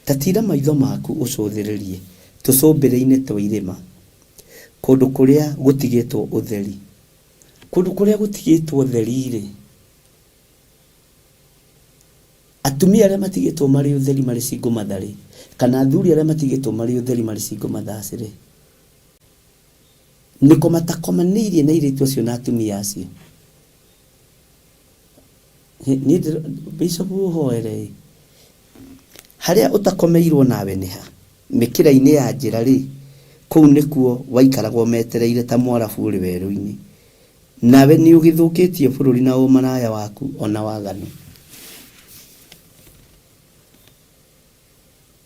Speaker 4: Ta tiira maitho maku ũcũthĩrĩrie tũcũmbĩrĩ-inĩ twa irĩma, kũndũ kũrĩa gũtigĩtwo ũtheri. Kũndũ kũrĩa gũtigĩtwo ũtheri-rĩ, atumia arĩa matigĩtwo marĩ ũtheri marĩ single mother-rĩ, kana athuri arĩa matigĩtwo marĩ ũtheri marĩ single mothers-rĩ, nĩko matakomanĩirie na airĩtu acio na atumia acio. Niĩ Bishop ũhoere ĩ, harĩa ũtakomeirwo nawe nĩ ha? Mĩkĩra-inĩ ya njĩra rĩ, kũu nĩkuo waikaraga ũmetereire ta Mũarabu ũrĩ werũ-inĩ. Nawe nĩũgĩthũkĩtie bũrũri na ũmaraya waku o na waganu.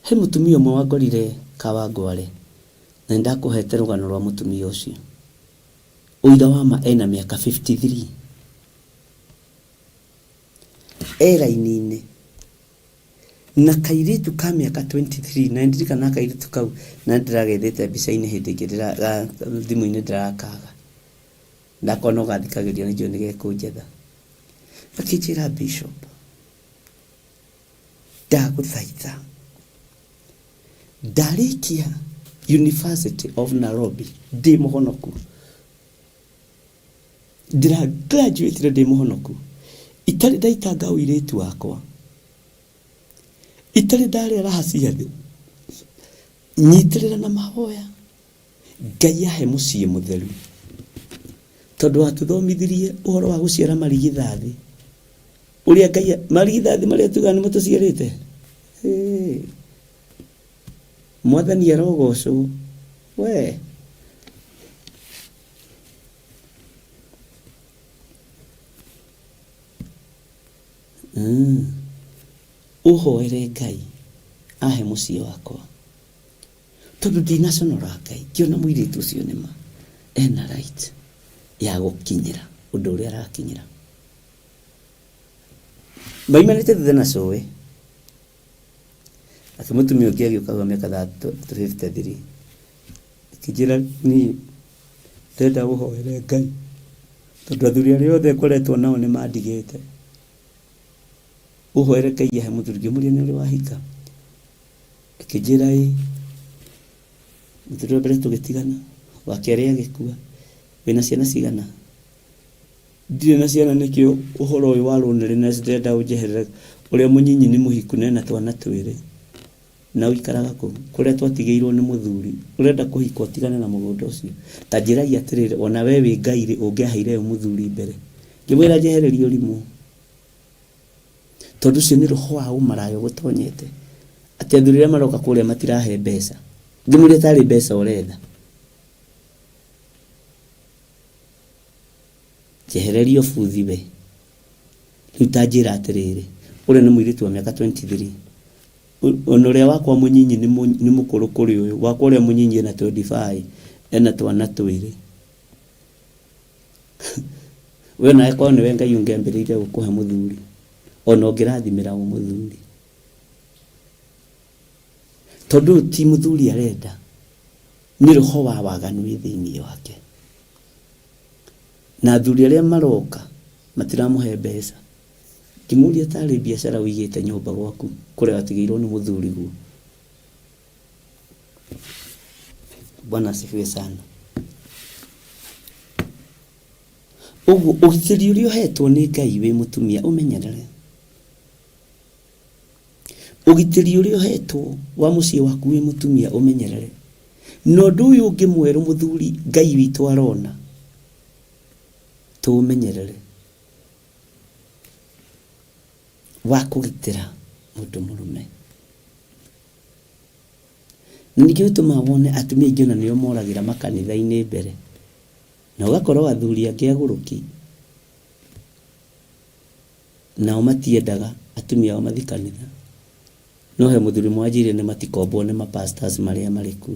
Speaker 4: He mũtumia ũmwe wangorire Kawangware, na nĩndakũhete rũgano rwa mũtumia ũcio. Ũira wa ma ena mĩaka 53. E raini-inĩ na kairĩtu ka mĩaka 23, na nĩndirikanaga kairĩtu kau na nĩndĩragethete mbica-inĩ hĩndĩ ĩngĩ thimũ-inĩ ndĩrakaga. Ndakona no gathikagĩrĩria nĩnjũĩ nĩgekũnjetha. Gakĩnjĩra Bishop, ndagũthaitha ndarĩkia University of Nairobi ndĩ mũhonoku, ndĩra graduate ndĩ mũhonoku, itarĩ ndaitanga ũirĩtu wakwa, itarĩ ndarĩa raha cia thĩ, nyitĩrĩra na mahoya Ngai ahe mũciĩ mũtheru, tondũ watũthomithirie ũhoro wa gũciara marigithathi, ũrĩa Ngai marigithathi marĩa tugaga nĩmo tũciarĩte. Hĩ! Mwathani arogocwo we. Ũhoere Ngai ahe mũciĩ wakwa. Tondũ ndinaconora Ngai ngĩona mũirĩtu ũcio nĩma ena right ya gũkinyĩra ũndũ ũrĩa arakinyĩra. Maimanĩte thutha na cũwe. Nake mũtumia ũngĩ agĩũka wa mĩaka 53 akĩnjĩra niĩ
Speaker 3: Ndĩrenda ũhoere Ngai tondũ athuri arĩa othe ngoretwo nao nĩ mandigĩte. Ũhoere Ngai ahe mũthuri. Ngĩmũria nĩ ũrĩ wahika? Akĩnjĩra ĩĩ. Mũthuri wa mbere tũgĩtigana, wa kerĩ agĩkua. Wĩna ciana cigana? Ndirĩ na ciana nĩkĩo ũhoro ũyũ wa loneliness ndĩrenda ũnjeherere. Ũrĩa mũnyinyi nĩ mũhiku na ena twana twĩrĩ. Na ũikaraga kũ? Kũrĩa twatigĩirwo nĩ mũthuri. Ũrenda kũhika ũtigane na mũgũnda ũcio? Ta njĩrai atĩrĩrĩ, ona we wĩ Ngai rĩ, ũngĩaheire ũ mũthuri mbere? Ngĩmwĩra njehererie ũrimũ. Tondũ ũcio nĩ roho wa ũmaraya ũgũtonyete. Atĩ athuri arĩa maroka kũrĩa matirahe mbeca. Ngĩmũria tarĩ mbeca ũretha. Njehereria ũbuthi we. Rĩu ta njĩra atĩrĩrĩ, ũrĩa nĩ mũirĩtu wa mĩaka 23. Ona ũrĩa wakwa mũnyinyi nĩ mũkũrũ kũrĩ ũyũ. Wakwa ũrĩa mũnyinyi ena 25, ena twana twĩrĩ. We nawe korwo nĩwe Ngai ũngĩambĩrĩirie gũkũhe mũthuri, ona ũngĩrathimĩra ũ mũthuri. Tondũ ũyũ ti mũthuri arenda, nĩ roho wa waganu wĩ thĩinĩ wake. Na athuri arĩa maroka matiramũhe mbeca. Ngĩmũria tarĩ biacara ũigĩte nyũmba gwaku kũrĩa watigĩirwo nĩ mũthuriguo. Bwana asifiwe sana. Ũguo ũgitĩri ũrĩa ũhetwo nĩ Ngai wĩ mũtumia ũmenyerere. Ũgitĩri ũrĩa ũhetwo wa mũciĩ waku wĩ mũtumia ũmenyerere. Na ũndũ ũyũ ũngĩ mwerũ mũthuri Ngai witũ arona tũũmenyerere wa kũgitĩra mũndũ mũrũme. Na nĩkĩo gĩtũmaga wone atumia aingĩ ona nĩo moragĩra makanitha-inĩ mbere. Na ũgakora o athuri angĩ agũrũki nao matiendaga atumia ao mathiĩ kanitha. No he mũthuri ũmwe wanjĩrire nĩ matikombwo nĩ ma pastors marĩa marĩ kuo.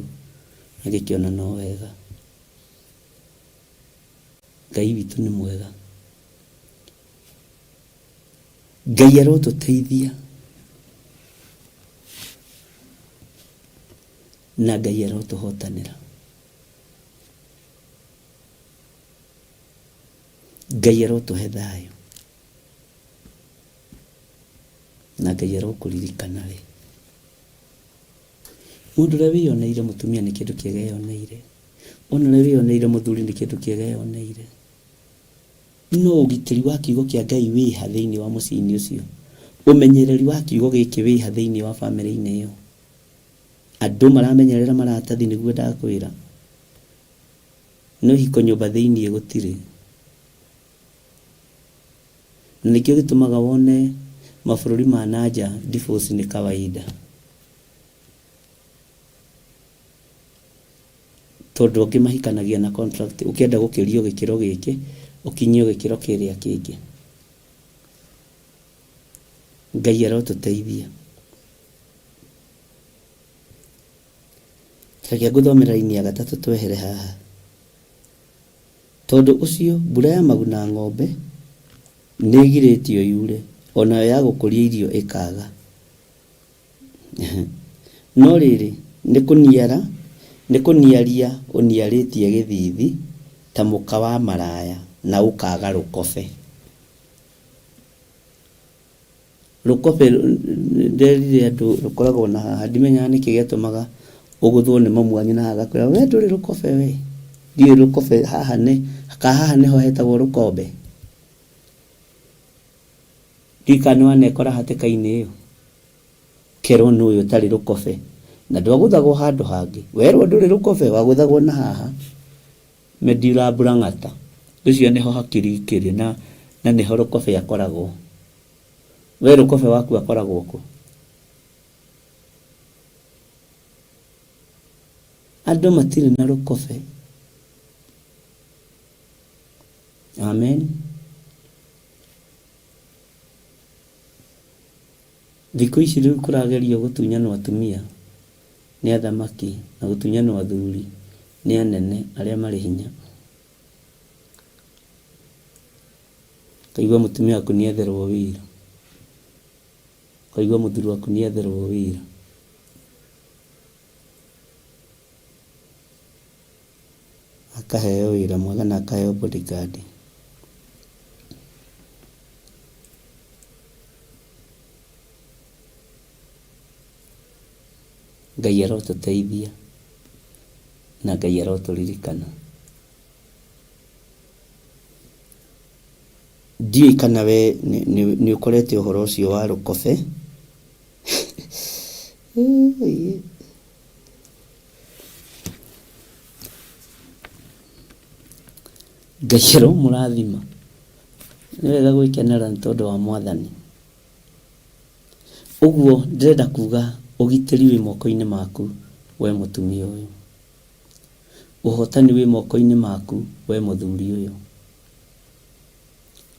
Speaker 3: Na ngĩkĩona no wega. Ngai witũ nĩ mwega. Ngai arotũteithia na Ngai arotũhotanĩra. Ngai arotũhe thayũ na Ngai arokũririkana we. Mũndũ ũrĩa wĩyoneire mũtumia nĩ kĩndũ kĩega eyoneire, ona ũrĩa wĩyoneire mũthuri nĩ kĩndũ kĩega eyoneire. No ũgitĩri wa kiugo kĩa Ngai wĩha thĩinĩ wa mũciĩ-inĩ ũcio? Ũmenyereri wa kiugo gĩkĩ wĩha thĩinĩ wa famĩlĩ-inĩ ĩyo? Andũ maramenyerera maratathi nĩguo ndakwĩra. No ihiko nyũmba thĩinĩ gũtirĩ. Na nĩkĩo gĩtũmaga wone mabũrũri ma na nja divorce nĩ kawaida. Tondũ angĩ mahikanagia na contract, ũkĩenda gũkĩrio gĩkĩro gĩkĩ, ũkinyio gĩkĩro kĩrĩa kĩngĩ. Ngai arotũteithia. Reke ngũthomere raini ya gatatũ twehere haha. Tondũ ũcio mbura ya maguna ng'ombe nĩĩgirĩtio yure, o nayo ya gũkũria irio ĩkaaga. No rĩrĩ, nĩ kũniara, nĩ kũniaria ũniarĩtie gĩthiithi ta mũka wa maraya, na ũkaaga rũkobe. Rũkobe nderire andũ rũkoragwo na haha, ndimenyaga nĩkĩ gĩatũmaga ũgũthwo nĩ mamu wanyu na haha agakwĩra we ndũrĩ rũkobe we. Ndiũĩ rũkobe haha nĩ, kana haha nĩho hetagwo rũkombe? Ndiũĩ kana nĩ wanekora hatĩka-inĩ ĩyo. Ũkerwo nũ ũyũ ũtarĩ rũkobe. Na ndwagũthagwo handũ hangĩ. Werwo ndũrĩ rũkobe wagũthagwo na haha. Medulla oblongata. Ũcio nĩho hakiri ikĩrĩ na na nĩho rũkobe akoragwo. We rũkobe waku akoragwo kũ? Andũ matirĩ na rũkobe. Amen. Thikũ ici rĩu kũragerio gũtunyanwo atumia nĩ athamaki na gũtunyanwo athuri nĩ anene arĩa marĩ hinya. Ũkaigua mũtumia waku nĩ etherwo wĩra, ũkaigua mũthuri waku nĩ etherwo wĩra. Akaheo wĩra mwega na akaheo bodyguard. Ngai arotũteithia na Ngai arotũririkana. Ndiũĩ kana we nĩ ũkorete ũhoro ũcio wa rũkobe. Ngai aromũrathima. Nĩ wega gwĩkenera nĩ tondũ wa Mwathani. Ũguo ndĩrenda kuga ũgitĩri wĩ moko-inĩ maku we mũtumia ũyũ. Ũhotani wĩ moko-inĩ maku we mũthuri ũyũ.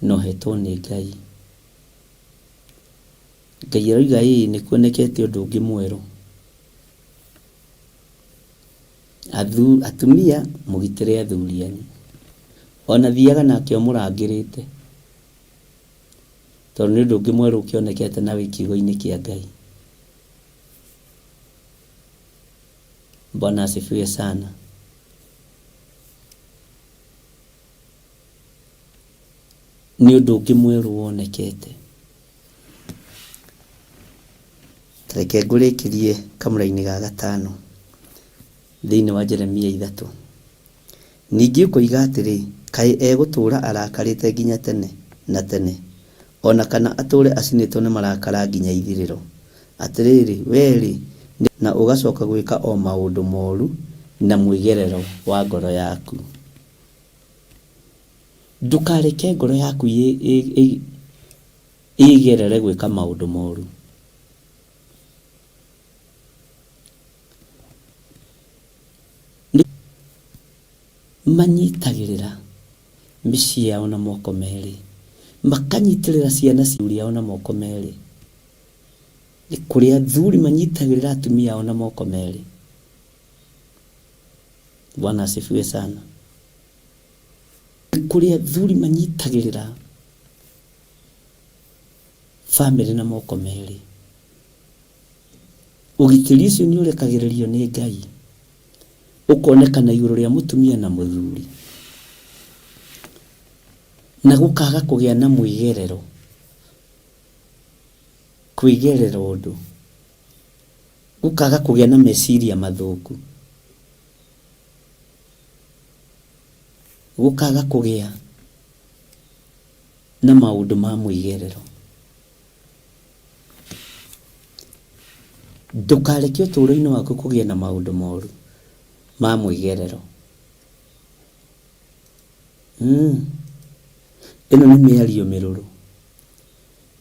Speaker 3: Na ũhetwo nĩ Ngai. Ngai aroiga ĩĩ nĩ kuonekete ũndũ ũngĩ mwerũ. Atumia mũgitĩre athuri anyu. Ona thiaga nake ũmũrangĩrĩte. Tondũ nĩ ũndũ ũngĩ mwerũ ũkĩonekete na wĩ kiugo-inĩ kĩa Ngai. Bwana asifiwe sana. Nĩ ũndũ ũngĩ mwerũ wonekete. Ta reke ngũrĩkĩrie kamũra-inĩ ga gatano thĩinĩ wa Jeremia 3. Ningĩ ũkoiga atĩrĩ, 'Kaĩ egũtũũra arakarĩte nginya tene na tene, o na kana atũũre acinĩtwo nĩ marakara nginya ithirĩro? Atĩrĩrĩ, wee-rĩ, nĩ. Na ũgacoka gwĩka o maũndũ moru na mwĩgerero wa ngoro yaku. Ndũkareke ngoro yaku ĩgerere gwĩka maũndũ moru. Nĩ manyitagĩrĩra mĩciĩ yao na moko merĩ, makanyitĩrĩra ciana ciao na moko merĩ. Nĩ kũrĩ athuri manyitagĩrĩra atumia ao na moko merĩ. Bwana asifiwe sana. Nĩ kũrĩ athuri manyitagĩrĩra bamĩrĩ na moko merĩ. Ũgitĩri ũcio nĩ ũrekagĩrĩrio nĩ Ngai, ũkonekana igũrũ rĩa mũtumia na mũthuri, na gũkaga kũgĩa na mwĩgerero, kwĩgerera ũndũ, gũkaga kũgĩa na meciria mathũku, gũkaga kũgĩa na maũndũ ma mwĩgerero. Ndũkareke ũtũũro-inĩ waku kũgĩe na maũndũ moru ma mwĩgerero. Ĩno nĩ mĩario mĩrũrũ.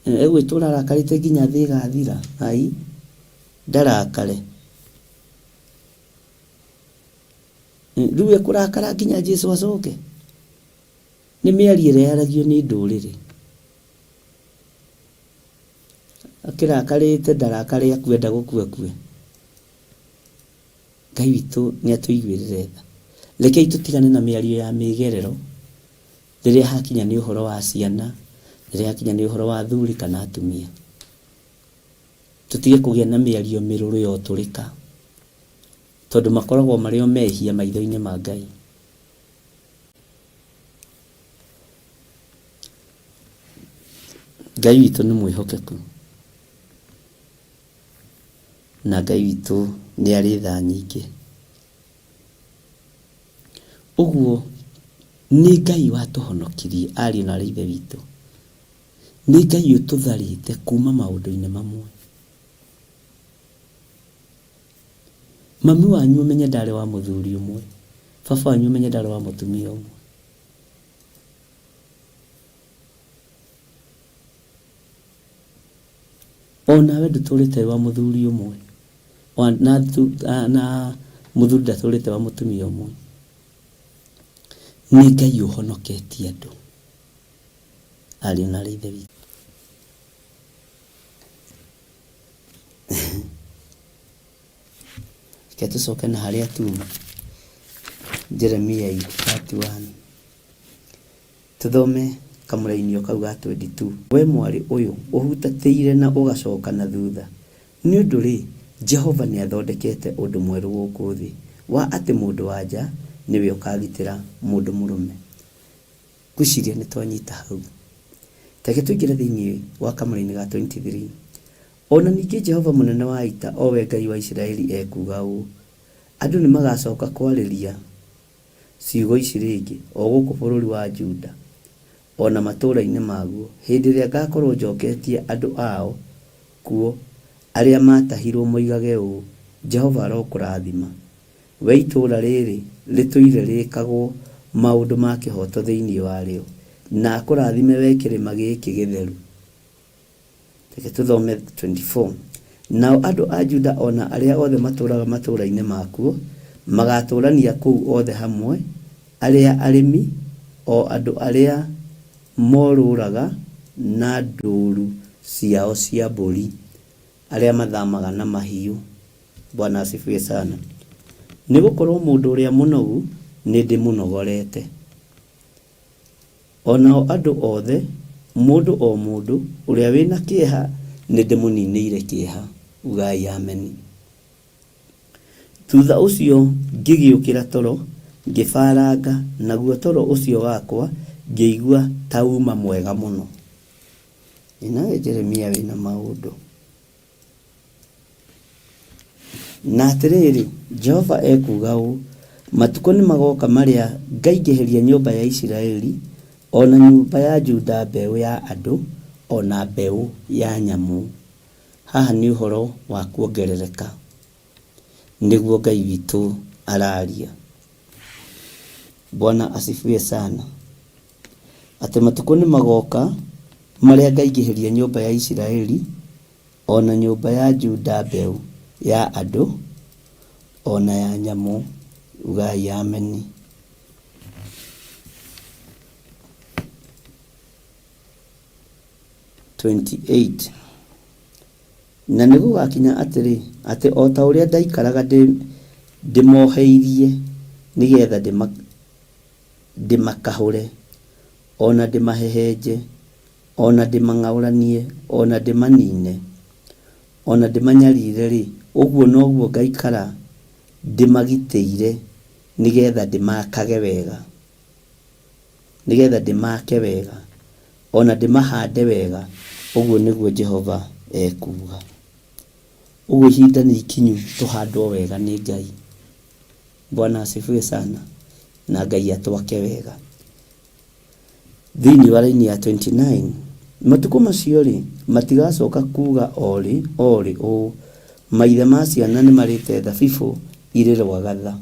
Speaker 3: Egwĩtũra arakarĩte nginya thĩ ĩgathira? Ai, ndarakare. Rĩu ekũrakara nginya Jesu acoke? Nĩ mĩario ĩrĩa yaragio nĩ ndũrĩrĩ. Akĩrakarĩte ndarakare akue enda gũkua akue. Ngai witũ nĩ atũiguĩrĩre tha. Rekei tũtigane na mĩario ya mĩgerero rĩrĩa hakinya nĩ ũhoro wa ciana, rĩrĩa hakinya nĩ ũhoro wa athuri kana atumia. Tũtige kũgĩa na mĩario mĩrũrũ ya ũtũrĩka, tondũ makoragwo marĩ o mehia maitho-inĩ ma Ngai. Ngai witũ nĩ mwĩhokeku, na Ngai witũ nĩ arĩ tha nyingĩ. Ũguo nĩ Ngai watũhonokirie ariũ na aarĩ a Ithe witũ. Nĩ Ngai ũtũtharĩte kuma maũndũ-inĩ mamwe. Mami wanyu ũmenye ndarĩ wa mũthuri ũmwe, baba wanyu ũmenye ndarĩ wa mũtumia ũmwe. Onawe ndũtũrĩte wĩ wa mũthuri ũmwe, na mũthuri ndatũrĩte wa mũtumia ũmwe. Nĩ Ngai ũhonoketie andũ, ariũ na aarĩ a Ithe witũ. Reke tũcoke na harĩa tuma, Jeremia 31. Tũthome kamũraini o kau ga 22. We mwarĩ ũyũ ũhutatĩire na ũgacoka na thutha, nĩ ũndũ-rĩ, Jehova nĩathondekete ũndũ mwerũ gũkũ thĩ, wa atĩ mũndũ-wa-nja
Speaker 4: nĩwe ũkagitĩra mũndũ mũrũme. Ngwĩciria nĩ twanyita hau. Reke tũingĩre thĩinĩ wa kamũra-inĩ ga 23. O na ningĩ Jehova mũnene wa ita, o we Ngai wa Isiraeli ekuuga ũũ, Andũ nĩ magaacoka kwarĩria ciugo ici rĩngĩ, o gũkũ bũrũri wa Juda, o na matũũra-inĩ maguo, hĩndĩ ĩrĩa ngakorũo njoketie andũ ao kuo arĩa maatahirũo moigage ũũ, Jehova arokũrathima, wee itũũra rĩrĩ rĩtũire rĩĩkagwo maũndũ ma kĩhooto thĩinĩ warĩo, na akũrathime wee kĩrĩma gĩkĩ gĩtheru. Reke tũthome 24. Nao andũ a Juda o na arĩa othe matũũraga matũũra-inĩ makuo magaatũũrania kũu othe hamwe, arĩa arĩmi, o andũ arĩa morũraga na ndũũru ciao cia mbũri, arĩa mathamaga na mahiũ. Bwana asifiwe sana. Nĩ gũkorũo mũndũ ũrĩa mũnogu nĩ ndĩmũnogorete. O nao andũ othe, mũndũ o mũndũ, ũrĩa wĩ na kĩeha, nĩndĩmũninĩire kĩeha. Ugai Ameni. Thutha ũcio ngĩgĩũkĩra toro, ngĩbaranga, naguo toro ũcio wakwa ngĩigua ta uuma mwega mũno. Ĩ nawe Jeremia wĩ na maũndũ. Na atĩrĩrĩ, Jehova ekuuga ũũ, Matukũ nĩmagoka marĩa ngaingĩhĩria nyũmba ya Isiraeli o na nyũmba ya Juda mbeũ ya andũ o na mbeũ ya nyamũ. Haha nĩ ũhoro wa kuongerereka, nĩguo Ngai witũ araria. Bwana asifiwe sana. Atĩ matukũ nĩmagoka marĩa ngaingĩhĩria nyũmba ya Isiraeli o na nyũmba ya Juda mbeũ ya andũ o na ya nyamũ. Ugai ameni. 28 Na nĩgũgakinya atĩrĩ, atĩ o ta ũrĩa ndaikaraga ndĩmoheirie nĩ getha ndĩmakahũre, o na ndĩmahehenje, o na ndĩmang'aũranie, o na ndĩmanine, o na ndĩmanyarire-rĩ, ũguo noguo ngaikara ndĩmagitĩire nĩ getha ndĩmaakage wega, nĩ getha ndĩmaake wega, o na ndĩmahande wega, ũguo nĩguo Jehova ekuuga. Ũguo ihinda nĩ ikinyu tũhandwo wega nĩ Ngai. Bwana asifiwe sana. Na Ngai atwake wega. Thĩinĩ wa raini ya 29, matukũ macio-rĩ, matigacoka kuuga o rĩ o rĩ ũũ, Maithe ma ciana nĩmarĩte thabibũ irĩ rwagatha.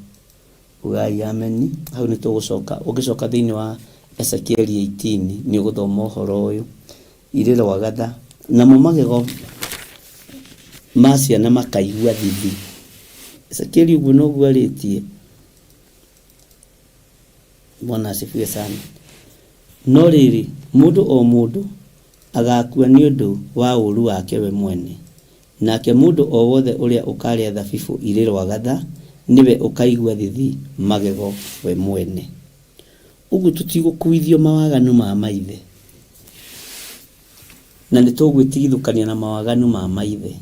Speaker 4: Ugai ameni. Hau nĩ tũgũcoka, ũngĩcoka thĩinĩ wa Ezekieli 18 nĩ ũgũthoma ũhoro ũyũ. Irĩ rwagatha, namo magego ma ciana makaigua thithi. Ezekieli ũguo noguo arĩtie. Bwana asifiwe sana. No rĩrĩ, mũndũ o mũndũ agaakua nĩ ũndũ wa ũũru wake we mwene, nake mũndũ o wothe ũrĩa ũkaarĩa thabibũ irĩ rwagatha, nĩwe ũkaigua thithi magego we mwene. Ũguo tũtigũkuithio mawaganu ma maithe, na nĩtũgwĩtigithũkania na mawaganu ma maithe.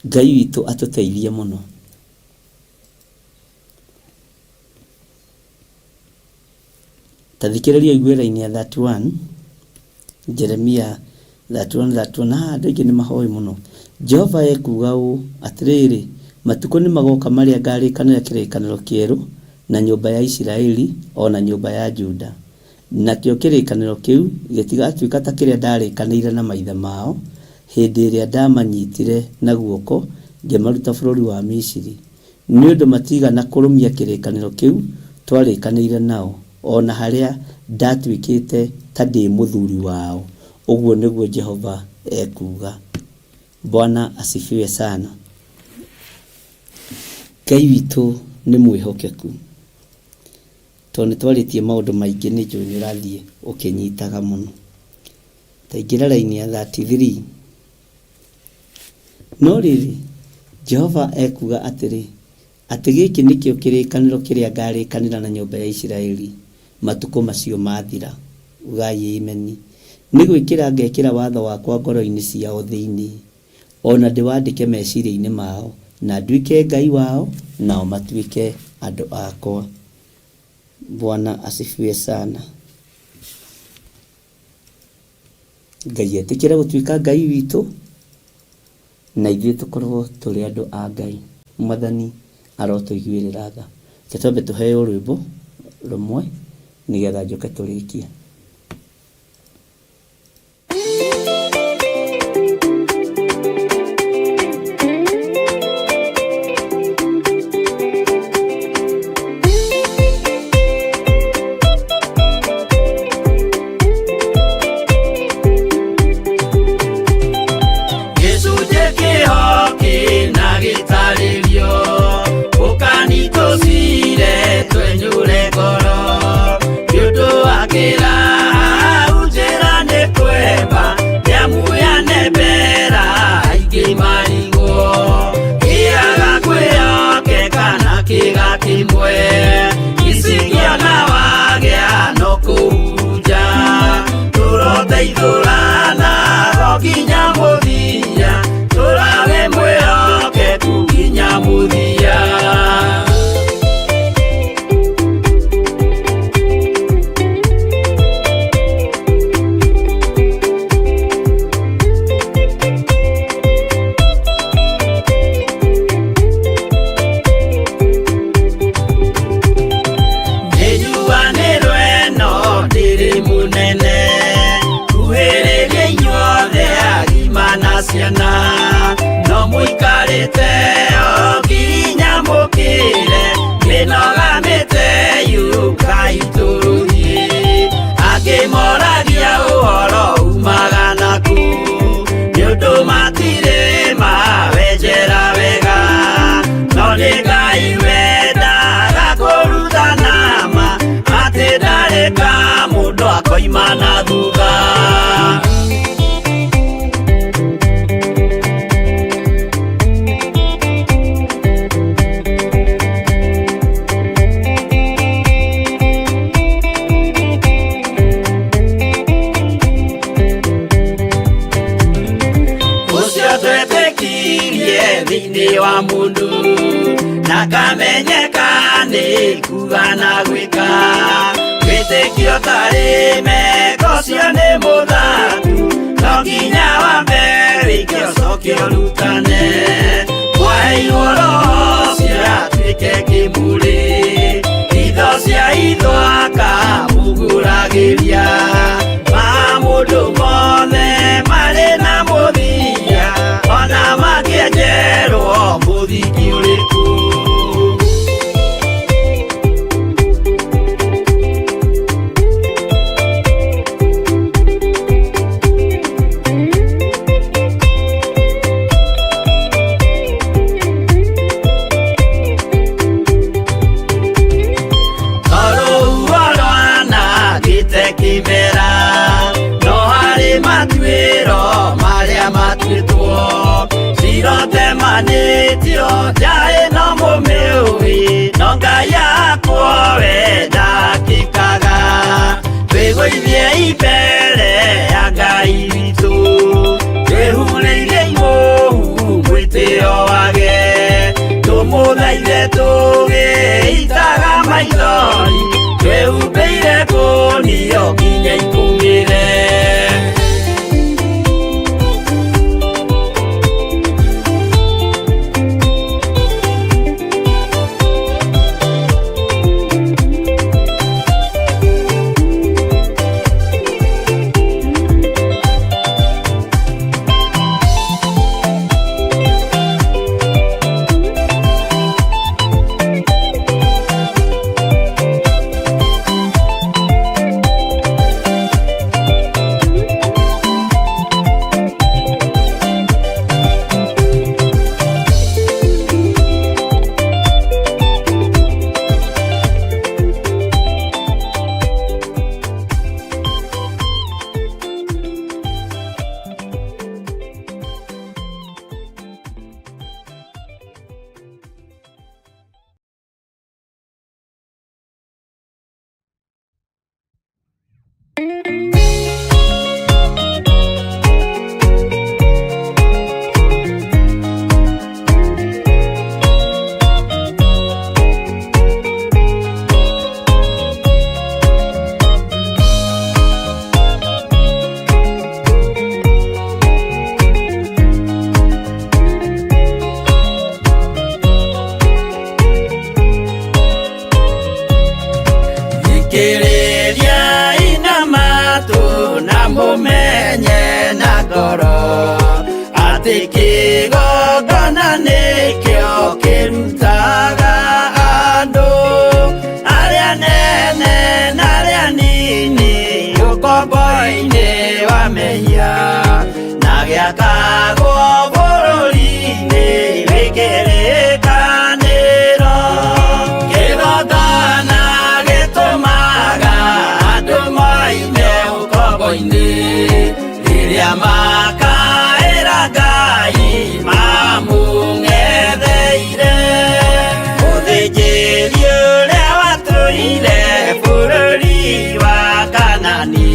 Speaker 4: Ngai witũ atũteithie mũno. Ta thikĩrĩria ũigue raini ya 31, Jeremia 31 31, haha andũ aingĩ nĩ mahoĩ mũno. Jehova ekuuga ũũ, Atĩrĩrĩ, matukũ nĩ magoka marĩa ngarĩkanĩra kĩrĩkanĩro kĩerũ na nyũmba ya Isiraeli o na nyũmba ya Juda. Nakĩo kĩrĩkanĩro kĩu gĩtigatuĩka ta kĩrĩa ndarĩkanĩire na maithe mao hĩndĩ ĩrĩa ndamanyitire na guoko ngĩmaruta bũrũri wa Misiri, nĩ ũndũ matiigana kũrũmia kĩrĩkanĩro kĩu twarĩkanĩire nao, o na harĩa ndatuĩkĩte ta ndĩ mũthuri wao, ũguo nĩguo Jehova ekuuga. Bwana asifiwe sana. Ngai witũ nĩ mwĩhokeku. Tondũ nĩ twarĩtie maũndũ maingĩ nĩ njũĩ nĩ ũrathiĩ ũkĩnyitaga mũno. Ta ingĩra raini ya 33. No rĩrĩ, Jehova ekuuga atĩrĩ, atĩ gĩkĩ nĩkĩo kĩrĩkanĩro kĩrĩa ngarĩkanĩra na nyũmba ya Isiraeli matukũ macio mathira. Ugai Ameni. Nĩ gwĩkĩra ngekĩra watho wakwa ngoro-inĩ ciao thĩinĩ, o na ndĩwandĩke meciria-inĩ mao. Na nduĩke Ngai wao, nao matuĩke andũ akwa. Bwana asifiwe sana. Ngai etĩkĩre gũtuĩka Ngai witũ, na ithuĩ tũkorwo tũrĩ andũ a Ngai. Mwathani arotũiguĩrĩra tha. Reke twambe tũheo rwĩmbo rũmwe nĩgetha njoke tũrĩkie.
Speaker 5: Gĩcunjĩ kĩho kĩna gĩtarĩrio ũkanitũcire twenyũre ngoro nĩ ũndũ wa kĩrahau njĩra nĩ kwemba nĩamu yanembera aingĩ marigwo kĩaga kwĩyokeka na kĩga kĩmwe icingĩona wagĩa no kũhunja tũroteithũrana ho nginya mũthia tũrage mwĩhokeku nginya mũthia. Nĩnjuanĩrwo ĩno ndĩrĩ mũnene kuhĩrĩria inyuothe agima na ciana no mũikarĩte o nginya mũkĩre mĩnoga mĩte yũkai tũrũthiĩ angĩ moragia ũhoro umaga naku nĩ ũndũ matirĩ mawenjera wega no nĩ Ngai wendaga kũrutana ma atĩ ndarĩ ka mũndũ akoima na thutha. Ũcio twetĩkirie thĩinĩ wa mũndũ na kamenyeka nĩ kuga na gwĩka wĩtĩkio tarĩ meko ũcio nĩ mũthatu no nginya wambe wĩke ũcoke ũrutane mwaheirwo roho ũcio atuĩke kĩmũrĩ itho cia itho akamũgũragĩria ma mũndũ mothe marĩ na mũthia ona mangĩenjerwo mũthingi ũrĩkũ. Tondũ rwanangĩte kĩmera no harĩ matuĩro marĩa matuĩtwo cirotemanĩtio njaĩ no mũmĩũĩ no Ngai akwo we ndakĩkaga twĩgũithie mbere ya Ngai witũ twĩhurĩire imũhu mwĩtĩo wage tũmũthaithe tũgĩitaga maithori twĩhumbĩire kũnio nginya ikũmĩre. Atĩ kĩgongona nĩkĩo kĩrutaga andũ arĩa nene na arĩa nini ũkombo-inĩ wa mehia na gĩakagwo bũrũri-inĩ wĩ kĩrĩkanĩro. Kĩgongona gĩtũmaga andũ moime ũkombo-inĩ rĩrĩa makaĩra Ngai mamũng'etheire. Mũthĩnjĩri ũrĩa watũire bũrũri wa Kanani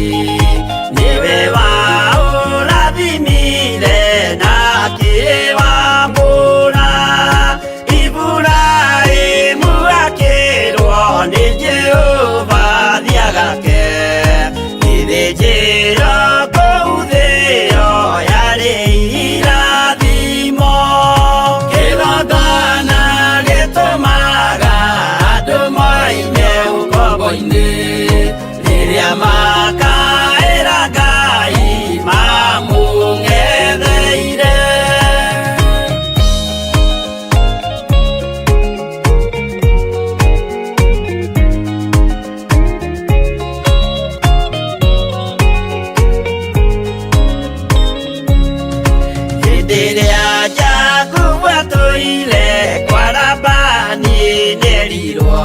Speaker 5: nĩwe waũrathimire na akĩwambũra. Iburahĩmu akĩrwo nĩ Jehova thiagake gĩthĩnjĩro kũu thĩo yarĩ irathimo. Kĩgongona gĩtũmaga andũ moime ũkombo-inĩ rĩrĩa makaĩra Ngai mamũng'etheire. Hĩndĩ ĩrĩa Jakubu atũire kwa Labani nĩerirwo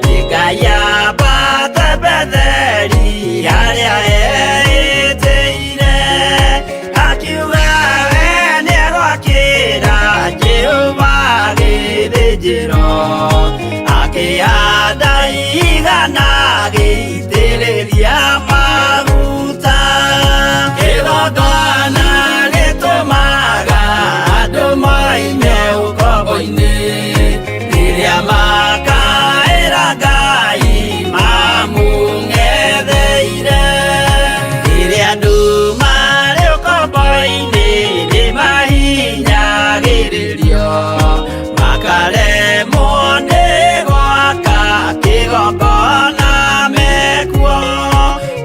Speaker 5: nĩ Ngai ambate Betheli harĩa eĩtĩire. Akiuga we nĩegwakĩra Jehova gĩthĩnjĩro, akĩhanda igana agĩitĩrĩria maguta. Kĩgongona gĩtũmaga andũ moime ũkombo-inĩ rĩrĩa makaĩra Ngai mamũng'etheire. Rĩrĩa andũ marĩ ũkombo-inĩ nĩmahinyagĩrĩrio makaremwo nĩ gwaka kĩgongona mekuo.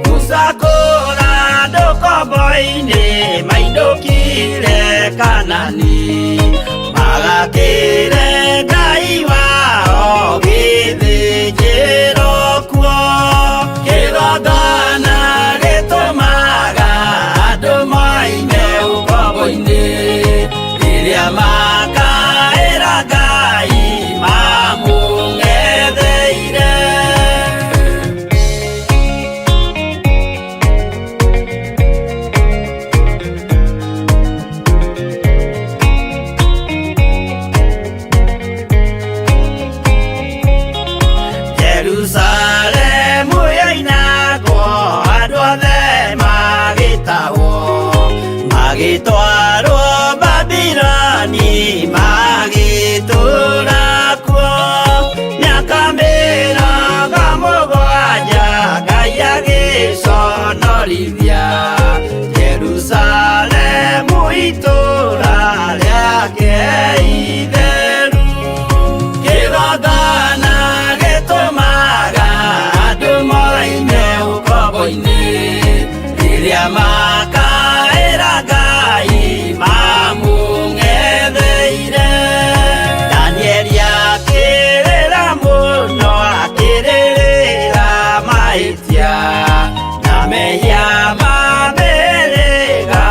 Speaker 5: Musa kũra andũ ũkombo-inĩ mainũkire Kanani magakĩre Ngai wao gĩthĩnjĩro kuo. Kĩgongona gĩtũmaga andũ moime ũkombo-inĩ rĩrĩa makaĩra Ngai mamũng'etheire. Jerusalemu yoinagwo andũ othe magĩtahwo magĩtwarwo Babiloni magĩtũũra kuo mĩaka mĩrongo mũgwanja Ngai agĩconorithia Jerusalemu itũũra rĩake itheru. Kĩgongona gĩtũmaga andũ moime ũkombo-inĩ rĩrĩa makaĩra Ngai mamũng'etheire. Danieli akĩrĩra mũno akĩrĩrĩra mahĩtia na mehia ma mĩhĩrĩga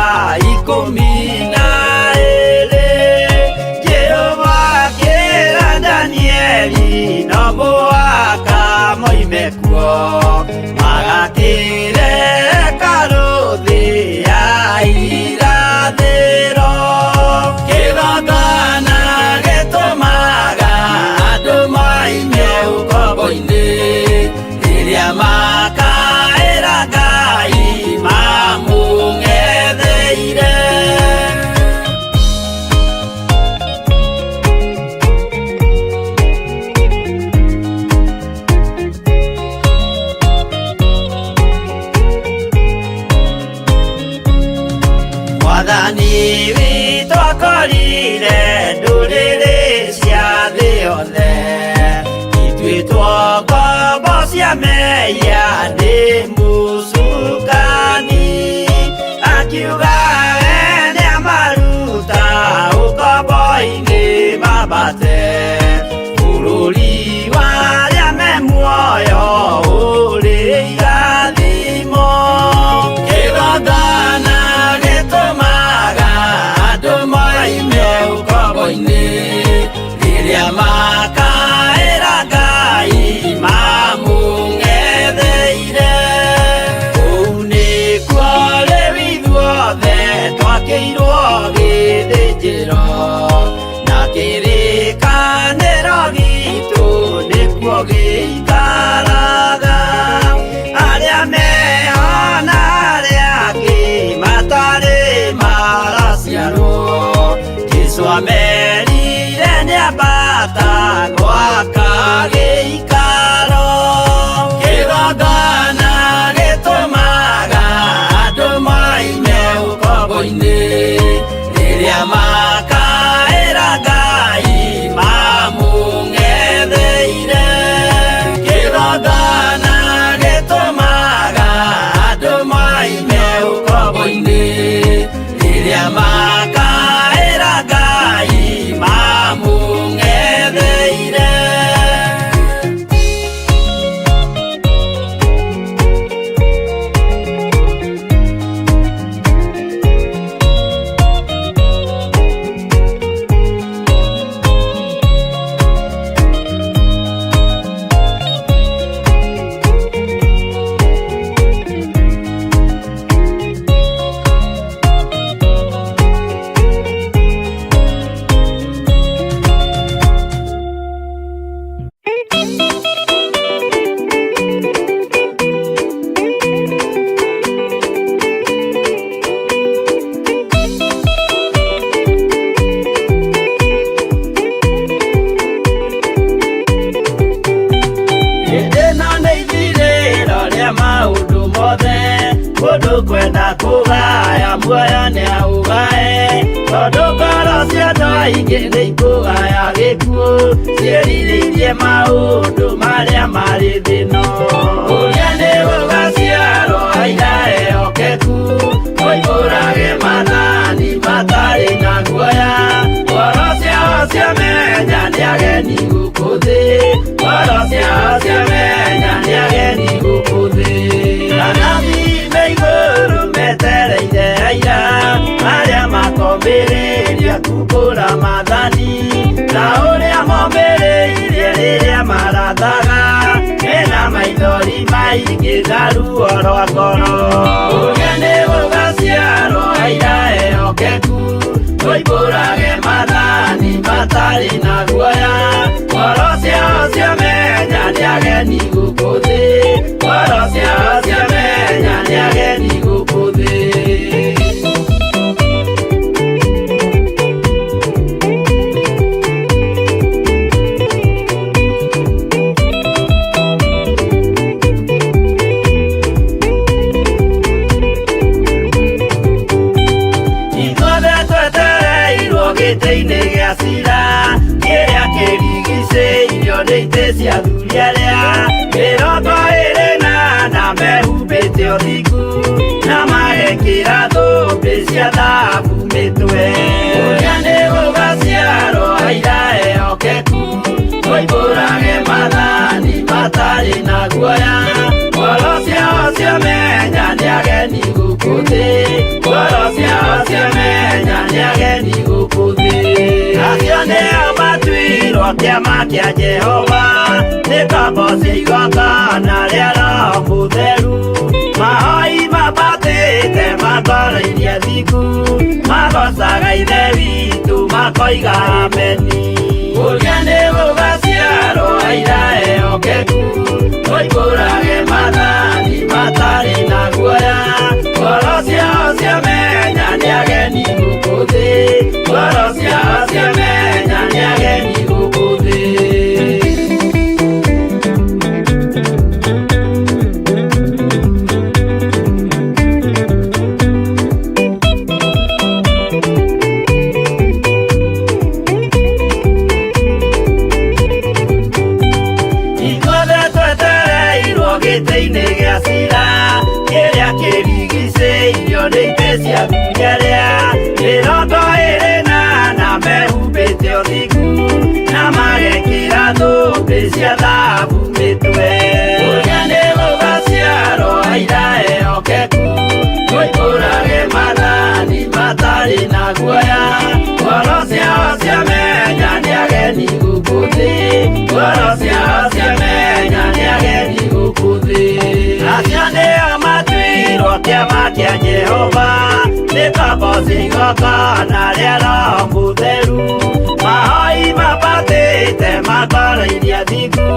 Speaker 5: ikũmi na ĩĩrĩ. Jehova akĩra Danieli no mũhaka moime kuo magakĩre hekarũ thĩ ya irathĩro. Kĩgongona gĩtũmaga andũ moime ũkombo-inĩ rĩrĩa makaĩra Ngai mamũng'etheire. Mwathani witũ akorire ndũrĩrĩ cia thĩ yothe ituĩtwo ngombo cia mehia nĩ mũcukani. Akiuga we nĩamaru Bũrũri wa arĩa me muoyo ũrĩ irathimo. Kĩgongona gĩtũmaga andũ moime ũkombo-inĩ, rĩrĩa makaĩra Ngai mamũng'etheire. Kũu nĩkuo rĩu ithuothe twakĩirwo gĩthĩnjĩro, na kĩrĩkanĩro gitũ nĩkuo gĩikaraga. Arĩa meho na arĩa angĩ matarĩ maraciarwo, Jesũ amerire nĩambata gwaka gĩikaro. Kĩgongona gĩtũmaga andũ moime ũkombo-inĩ, rĩrĩa makaĩra Ngai mamũng'etheire. Kĩgongona gĩtũmaga andũ moime ũkombo-inĩ, rĩrĩa makaĩra Ngai mamũng'etheire. Hĩndĩ ĩno nĩ ithirĩro rĩa maũndũ mothe, mũndũ kwenda kũgaya muoyo nĩaũgae, tondũ ngoro cia andũ aingĩ nĩikũgaya gĩkuũ, ciĩrirĩirie maũndũ marĩa marĩ thĩ ĩno. Ũrĩa nĩ gũgaciarwo aira ehokeku, moimbũrage maathani matarĩ na guoya, ngoro ciao ciamenya nĩ ageni gũkũ thĩ, ngoro ciao ciamenya nĩ ageni gũkũ thĩ. Anabii me igũrũ metereire aira arĩa makomĩrĩria kumbũra maathani, ta ũrĩa momĩrĩirie rĩrĩa marathaga, mena maithori maingĩ na ruo rwa ngoro. Ũrĩa nĩ gũgaciarwo aira ehokeku, moimbũrage maathani matarĩ na guoya, ngoro ciao ciamenya nĩ ageni gũkũ thĩ, ngoro ciao ciamenya nĩ ageni gũkũ thĩ. Ithuothe twetereirwo gĩtĩ-inĩ gĩa cira, kĩrĩa kĩrigicĩirio nĩ itĩ cia athuri arĩa 24 mehumbĩte ũthingu, na magekĩra thũmbĩ cia thahabu mĩtwe. Ũrĩa nĩ gũgaciarwo aira ehokeku, moimbũrage maathani matarĩ na guoya, ngoro ciao ciamenya nĩ ageni gũkũ thĩ, ngoro ciao ciamenya nĩ ageni gũkũ thĩ. Acio nĩo matuirwo kĩama kĩa Jehova, nĩ ngombo cia igongona rĩa Roho Mũtheru, mahoi mambatĩte matoroirie thingu, magocaga Ithe witũ makoiga ameni. Ũrĩa nĩ gũgaciarwo aira ehokeku, moimbũrage maathani matarĩ na guoya, ngoro ciao ciamenya nĩ ageni gũkũ thĩ, ngoro ciao ciamenya nĩ ageni gũkũ thĩ. Ithuothe twetereirwo gĩtĩ-inĩ gĩa cira, kĩrĩa kĩrigicĩirio nĩ itĩ cia athuri arĩa 24 mehumbĩte ũthingu, na magekĩra thũmbĩ cia thahabu mĩtwe. Kũrĩa nĩ gũgaciarwo aira ehokeku, moimbũrage maathani matarĩ na guoya. Ngoro ciao ciamenya nĩ ageni gũkũ thĩ, ngoro ciao ciamenya nĩ ageni gũkũ thĩ. Acio nĩo matuirwo kĩama kĩa Jehova, nĩ ngombo cia igongona rĩa Roho Mũtheru. Mahoi mabatĩte makoro iria thingu,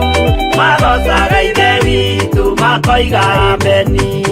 Speaker 5: magocaga Ithe witũ makoiga ameni.